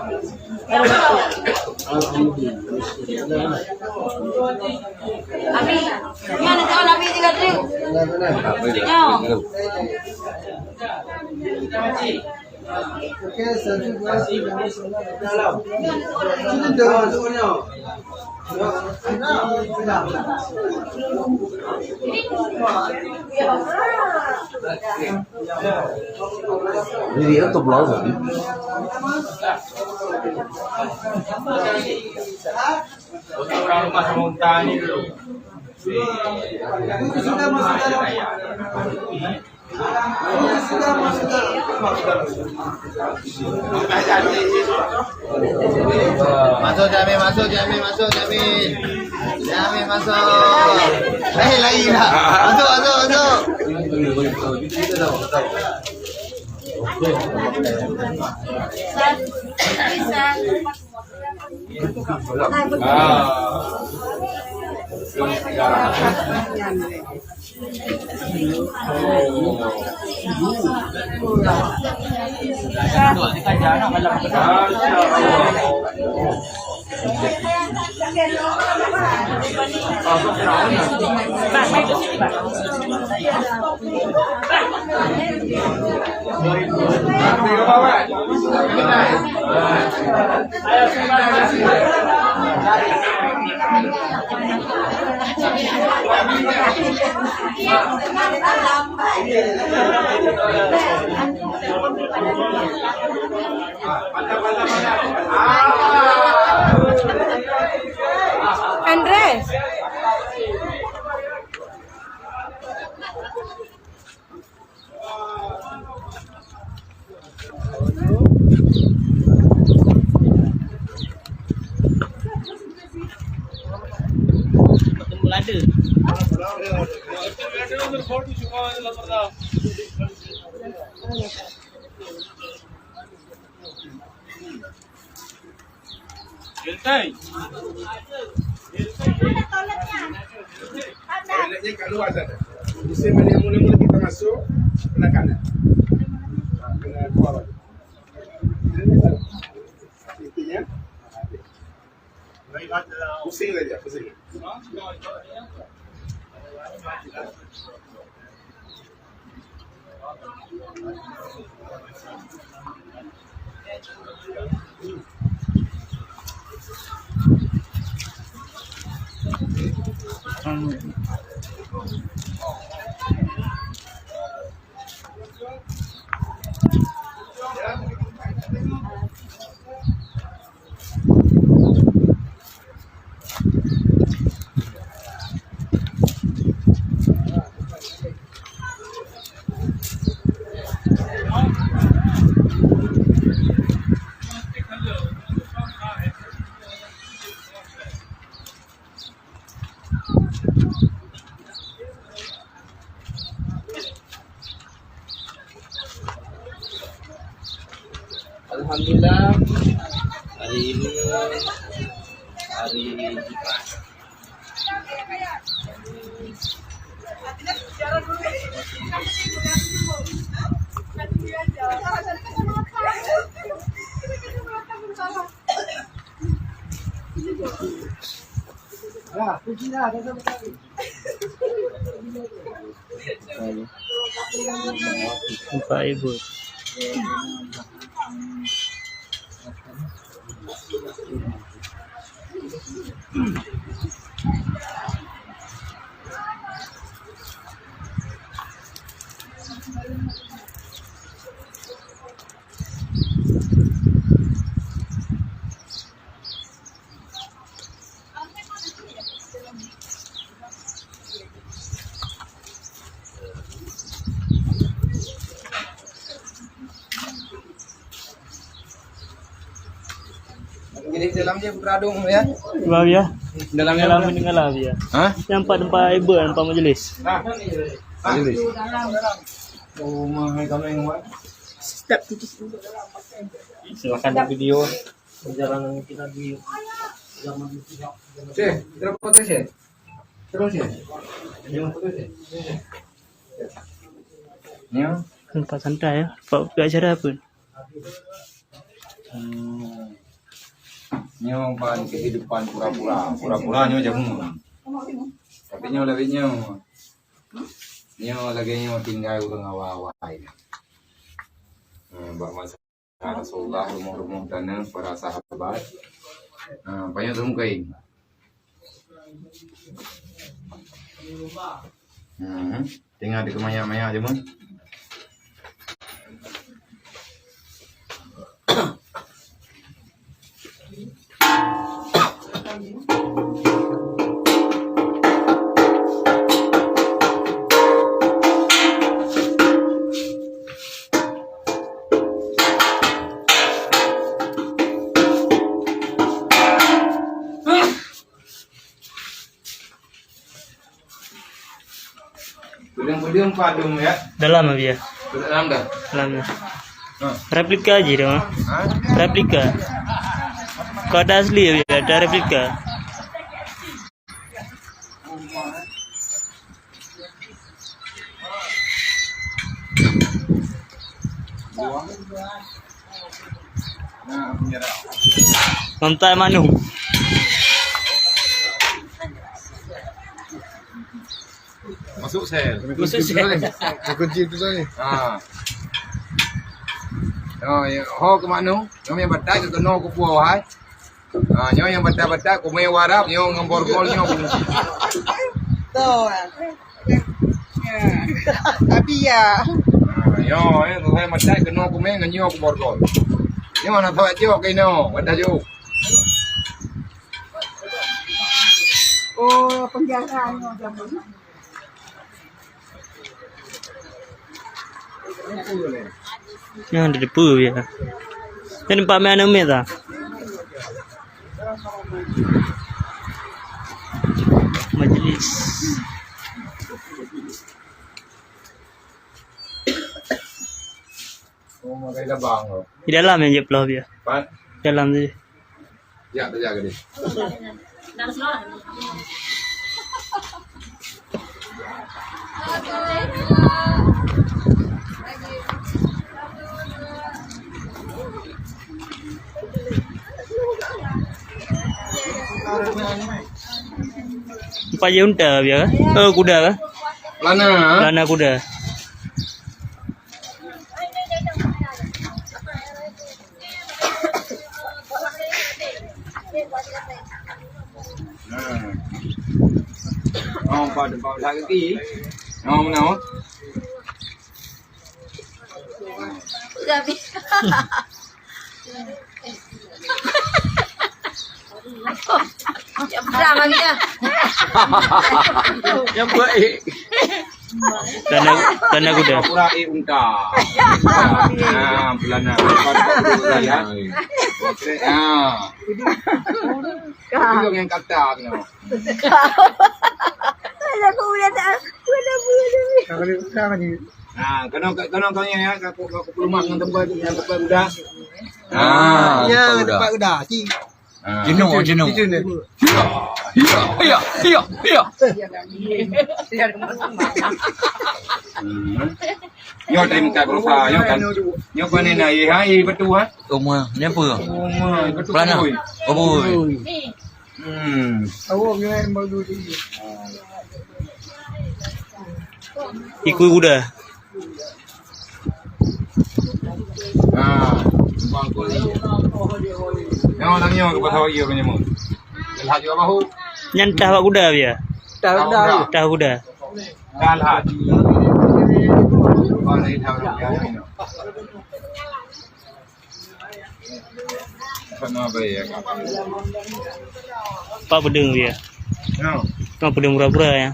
Alhamdulillah. Abi, nyan nak cakap Abi tiga tu. Nyo. Okey, satu, dua, tiga, empat, lima. Sini dah masuk nyo. Jadi, itu belum tadi. Untuk orang rumah sama unta ni dulu. Masuk, Jamil, masuk, Jamil, masuk, Jamil. Jamil, masuk. Eh, lagi dah. Masuk, masuk, masuk. Andres. Lada. Gentai. Toiletnya kat luar sana. Mesin mana yang mula-mula kita masuk, kena kanan. Kena keluar balik. Intinya, pusing saja, pusing. Alhamdulillah, hari ini hari Jumat. Empat ibu. Jadi dalam je putra dong ya. Bang ya. Dalam je. Dalam mendengar lah ya. Ha? Nampak tempat ibu, tempat majlis. Majlis. Oh, mahal kami yang buat. Step tu. Silakan di video perjalanan kita di zaman itu. Cek, terus foto cek. Terus ya. Jangan foto cek. Ya. Nampak santai ya. Pak acara apa? Hmm. Nyoe ban kehidupan pura-pura. Pura-pura nyoe jamu. Tapi nyoe lagèe nyoe. Nyoe lagèe nyoe tinggai ureueng awai-awai. Hmm, bak masa Rasulullah, rumoh-rumoh tanoh, para sahabat. Hmm, banyak teuh kain. Hmm. Tinggal dikemanyak-manyak je, Bang. Peudeung-peudeung padum ya. Dalam, Abi, ya? Dalam dah. Dalam dah. Ha. Replika je tu, ha? Ha? Replika. Kau ada asli, Abi, ada replika. Mantai manok. Masuk sel. Masuk sel. Kunci tu tadi. Ha. Oh, ya. Ho ke manok? Kami batai ke kena ke puah, hai. Ha, nyoe nyang batai-batai, kumé warab, nyoe ngon borgol, nyoe kunci. Betul. Ya. Tapi ya. Ha, nyoe, eh, tu saya batai, kena kumé, ngon nyoe ku borgol. Nyoe na thawat jok ke nyoe, wadah jok. Oh, penjara nyoe zaman. Nyan ada depa ya. Nyan empat meh aneuk miet ta. Majlis. Oh, makai labang tu. Di dalam yang je pelah dia. Pat? Dalam tu. Ya, tak jaga dia. Empat je unta, biar ke? Oh, kuda ke? Pelana. Pelana kuda. Nah. Oh, empat, empat belas kaki. Oh, mana? Yang perang lagi dah. Yang baik. Pelana, pelana kuda. Pura-pura, eh, unta. Ah, pelana. Pelana. Ah. Itu yang kata, you know. Aku udah tak, udah, udah. Nah, kena, kena kau ni ya, aku, aku pelumak dengan tempat, dengan tempat udah. Ah, ya, tempat udah. Tempat udah, cik. Ah. Jenuh, jenuh. Jenuh. Iya, iya, iya, iya. Hmm. Nyoe tadi muka berupa, nyoe kan. Nyoe kan ni nak, eh, hai, betul, ha? Uma, ni apa? Uma, betul. Pelana. Oi. Oi. Hmm. Awak kena yang baru tu. Ikut kuda. Nah, bang kuli. Nyoe nang nyoe ke pasal lagi orang nyemut. Lhak juga bahu. Nyan tah bak kuda dia. Tah kuda. Tah kuda. Dah lhak. Bang ni dah orang biasa. Pak pedeng dia. Ya. Pak pedeng pura-pura ya.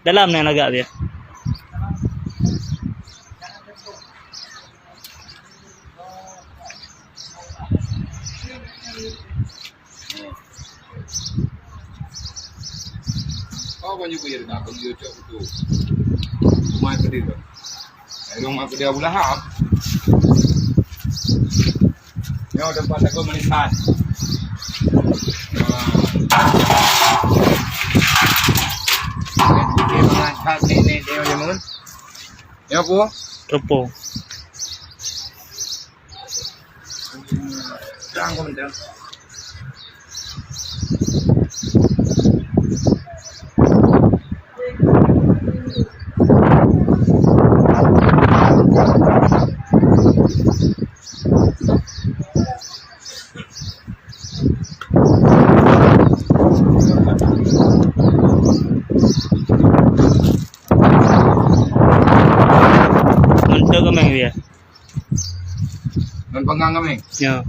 Dalam ni lagak dia. Oh, banyak kuya dah, kuya cok tu. Rumah kediri tu. Rumah kediri Abu Lahab. Nyoe tempat aku melihat. Melihat nenek dia, Mak Mun. Ya, apa? Telepon. Untuk kemeng dia. Ngon panggang kami. Ya.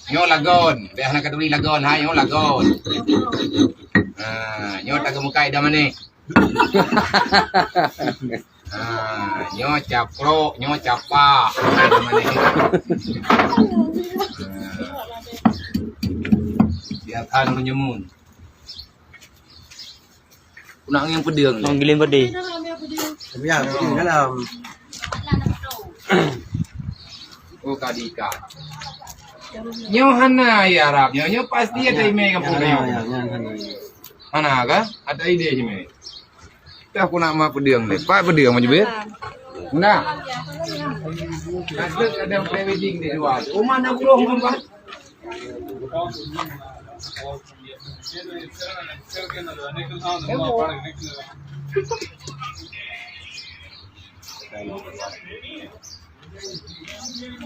Nyoe lagon, dah hana katuri lagon, hai, nyoe lagon. Ha, nyoe tageumukai dah manéh. Ha, nyoe caprok, nyoe capa. Hai, dah manéh. Ha. Biarkan meunyemun. Nak ngieng peudeueng. Ngieng giling peudeueng. Tapi ya, peudeueng dalam. Oh, kadika. Nyoe hana ya Arab, nyoe, nyoe pasti ada email kampung nyoe. Ya, ya, ya, ya. Hana kah? Ada ide sini. Dah aku nak ma peudeueng ni. Pak peudeueng macam ni. Nah. Kadang pre-wedding di luar. Rumah nak burung, Bang.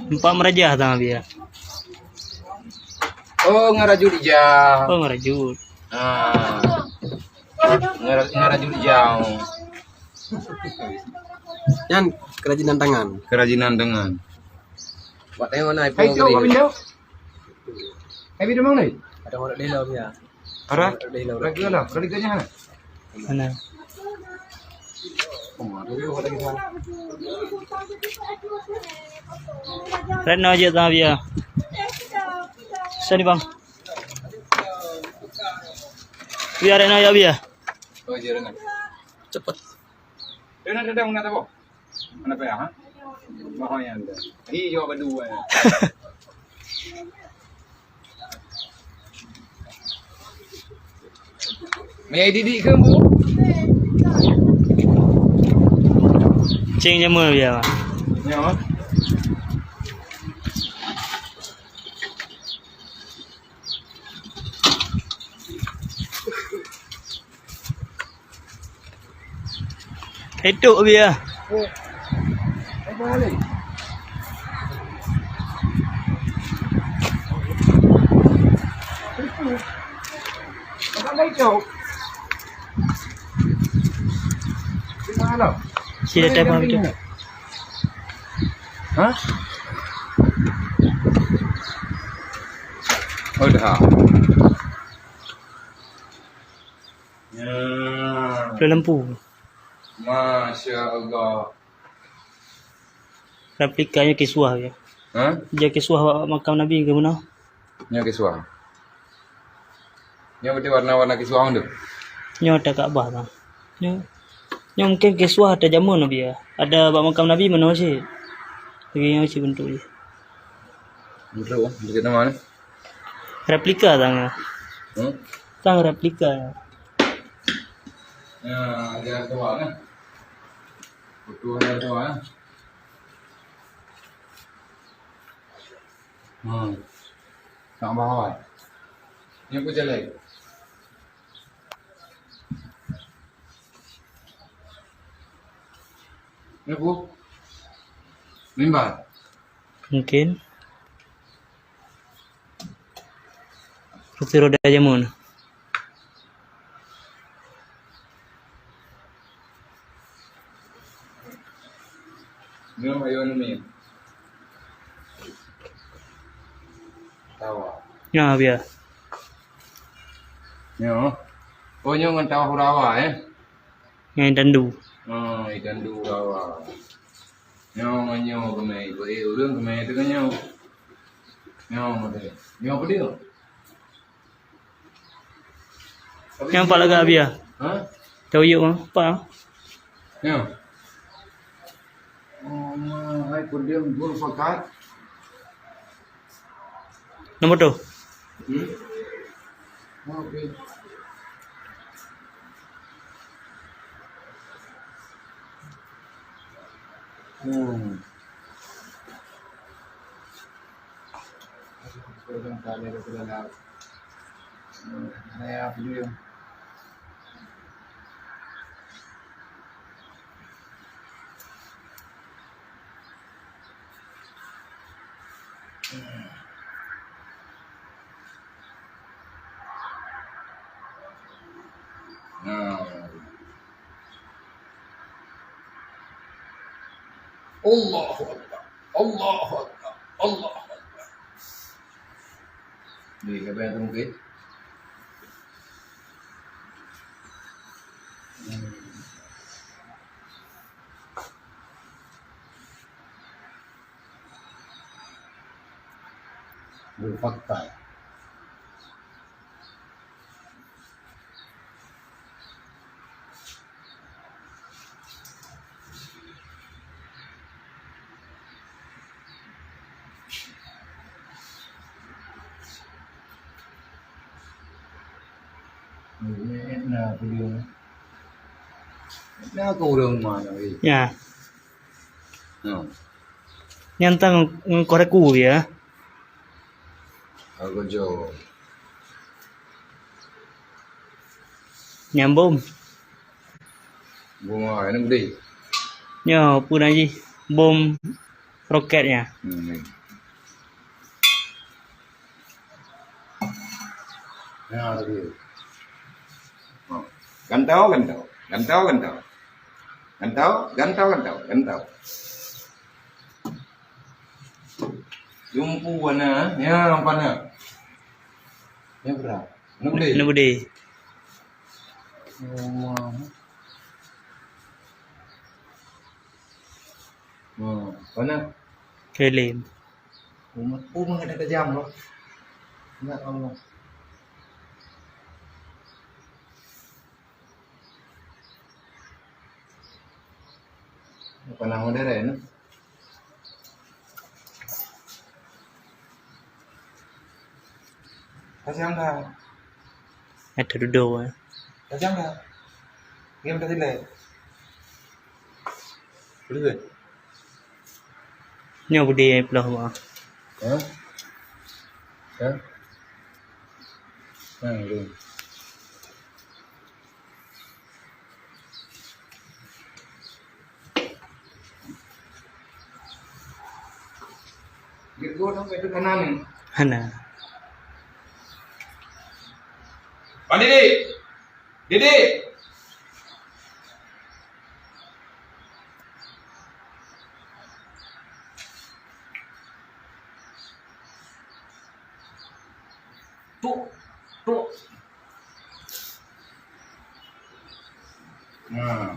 Empat merajah tang, Abi, ya? Oh, ngarajut ijau. Oh, ngarajut. Ah. Ngara-, ngarajut ijau. Nyan kerajinan tangan. Kerajinan tangan. Buat tengok na. Hai, ipo tu, ngeri. Hai, bidang mana? Ada orang di dalam, ya. Ara? Ada di dalam. Lagi lah, lagi nya. Mana? Oh, ada juga lagi sana. Retno je tang, Abi, ya. Sini, Bang. Abi, retno ya, Abi, ya. Oh, iya, retno. Cepat. Retno, retno, nak apa? Mana payah, ha? Mahal yang ada. Hi, jawab badu, eh. Mei didik ke, Bu? Ceng jameun, Abi, ya. Ya, ha? Itu, Abi, ya. Sini ada apa itu? Hah? Oh, dah. Ya. Lampu. Masya Allah. Replika nyoe kiswah ya. Ha? Jeuet kiswah bak makam Nabi ke meunoe? Nyoe kiswah. Nyoe berarti warna-warna kiswah tu. Nyoe ata Ka'bah, bang. Nyoe, nyoe mungkin kiswah ata jameun Nabi ya. Ada bak makam Nabi meunoe cit. Lagèe nyoe cit bentuk jih. Bentuk, bentuk nama ni? Replika tang ya. Hmm? Tang replika. Ya, ada tua kan? Betul ada tua kan? Hmm. Nak bawa. Ni aku jalan. Ni aku. Mimbar. Mungkin. Kursi roda jameun. Nyoe ayo nami. Tawa. Nyoe biasa. Nyoe. Oh, nyoe ngon tawa hurawa, eh? Nyan itandu. Oh, itandu rawa. Nyoe ngon nyoe keumè, beu ureueng keumè teuka nyoe. Nyoe model. Nyoe apa dia? Nyang pat lagak Abi ya? Ha? Tahu yuk, Bang. Apa? Nyoe. Oh, ma, hai peudiam dua pakat. Nombor tu. Hmm? Oke. Hmm. Nah. Allahu Akbar. Allahu Akbar. Allahu Akbar. Ni, siapa yang tunggu? Hmm. Berfakta. Ini na video. Na kau orang mana ni? Ya. No. Nyan tan ngon, ngon koreku ya. Aku jo. Nyambung. Bunga ini gede. Nyo, peue nan jih? Bom roket nyan. Hmm. Ya, tadi. Oh. Gantau, gantau. Gantau, gantau. Gantau, gantau, gantau, gantau. Jumpu warna, ya, apa na? Ya, berapa? Nak boleh? Nak boleh. Oh, mana? Hmm, mana? Kelem. Umat pun ada kejam loh. Ya Allah. Apa nama modern? Kasihan dah. Ada duduk, eh. Kasihan dah. Game tadi leh. Boleh. Nyoe budi peloh bah. Ha? Ha? Ha, boleh. Hana. Pak Didik! Didik! Tuk, tuk. Nah,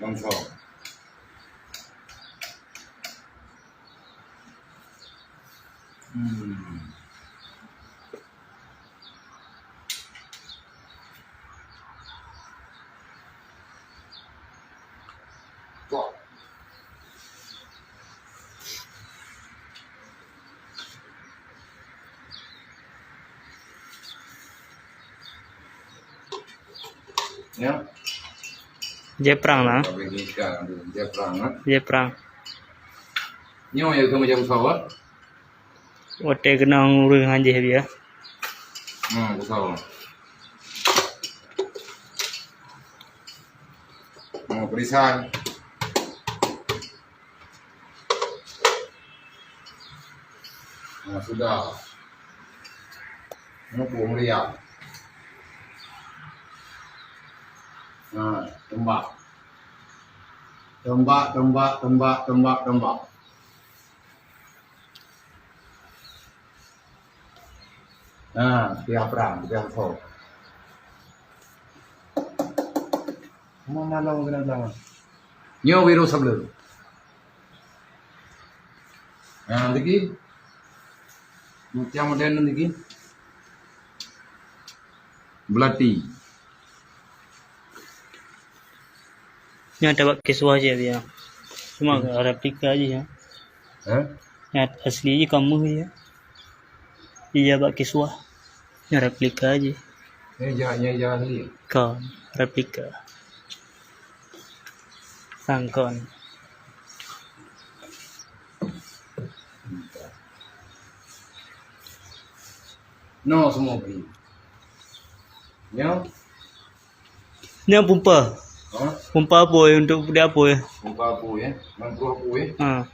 langsung. Hmm. Tok. Ya. Jeprang lah. Tapi nikah tu, jeprang, ah. Jeprang. Nyoe ya ke macam pesawat. Watèe keunong ureueng hanjeuh biasa. Hmm, pesawat. Hmm, perisai. Nah, sudah. Mupu meriah. Nah, tembak. Tembak, tembak, tembak, tembak, tembak. Nah, tiap perang, tiap sol. Mana long kena belakang? Nyoe virus sebelum. Nah, lagi. Macam modern lagi. Belati. Nyan tabak kiswah je dia. Cuma replika je ya. Hah? Nyan asli je kamu je. Iya bak kiswah. Nyan replika je. Ni jah, ni jah asli. Kon, replika. Sangkon. No, semua pergi. Nyo. Nyan pumpa. Ha? Pumpa apui untuk peudiek apui. Pumpa apui, ya. Ngon pruh apui. Ha.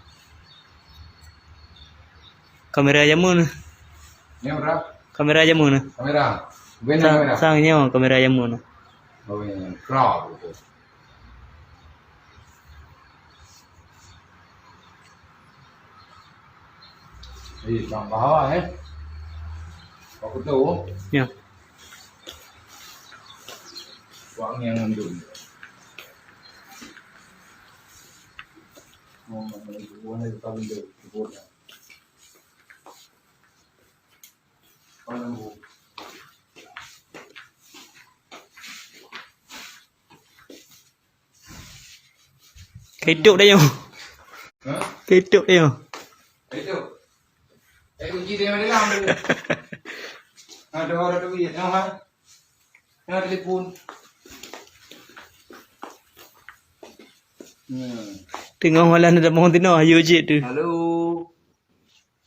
Kamera jameun. Nyan berapa? Kamera jameun. Kamera. Bukan kamera. Sang nyoe kamera jameun. Oh, ya, ya. Crowd. Eh, bang bawa, eh. Apa tu? Ya. Wang yang ngandung. Oh, mana tu? Mana tu? Kebun dah. Kebun dah. Mana tu? Keutup dah nyoe. Ha? Keutup dah nyoe. Keutup. Eh, kunci dia ada dalam tu. Ada orang tu ya, ha? Ha, telepon. Hmm. Teungoh malam na tamong tinoh, ayo cit tu. Halo.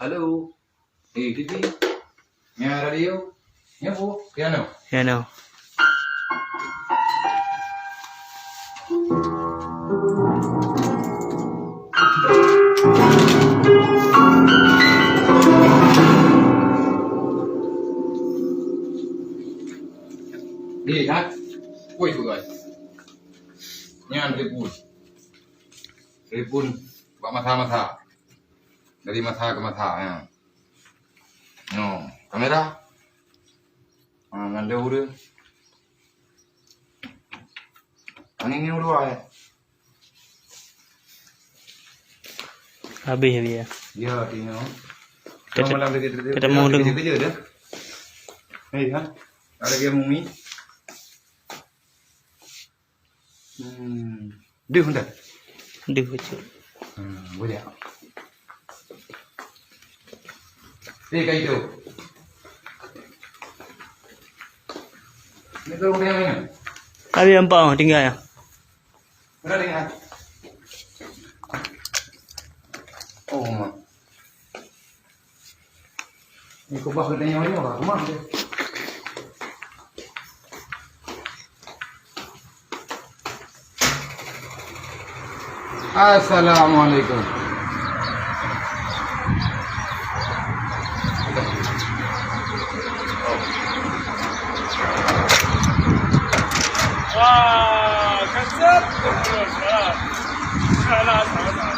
Halo. Eh, Titi. Nya radio. Nya bu, piano. Piano. Di, ha? Woi, tu, guys. Nyan ribut. Ribut bak mata-mata. Dari mata ke mata, ya. No, kamera. Ha, ngan dia udah. Angin ni udah, ya. Habis, habis, ya. Ya, artinya. Kita, malam lagi, kita mau kerja, dulu. Kerja dah. Eh, ha? Ada dia mumi. Hmm. Deuh dah. Deuh, betul. Hmm, boleh. Eh, kayu tu. Ni tu dia mana? Habis nampak, oh, tinggal ya. Mana tinggal? Oh, mak. Ni kubah kena nyawa-nyawa, kemah dia? Assalamualaikum. Wah, kasut. Salah, salah, salah.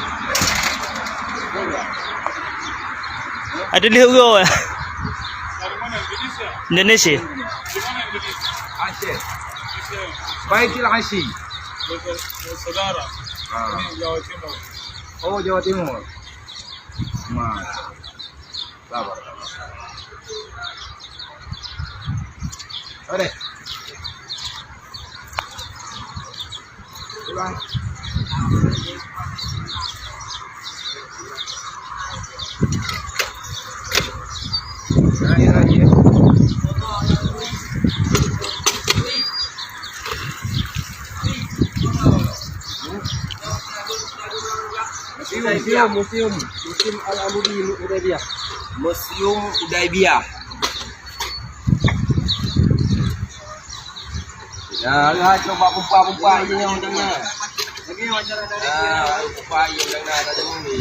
Ada lheuh uroe. Dari mana? Indonesia? Indonesia. Di mana Indonesia? Aceh. Aceh. Baitul Asyi. Saudara. Ah. Ini Jawa Timur. Oh, Jawa Timur. Mas. Sabar, sabar. Ada. Museum, museum, museum, museum Al-Amudi Hudaibiyah. Museum Hudaibiyah. Ya, lihat coba pumpa-pumpa ini yang tengah. Ya, pumpa ini yang tengah, tak ada ni.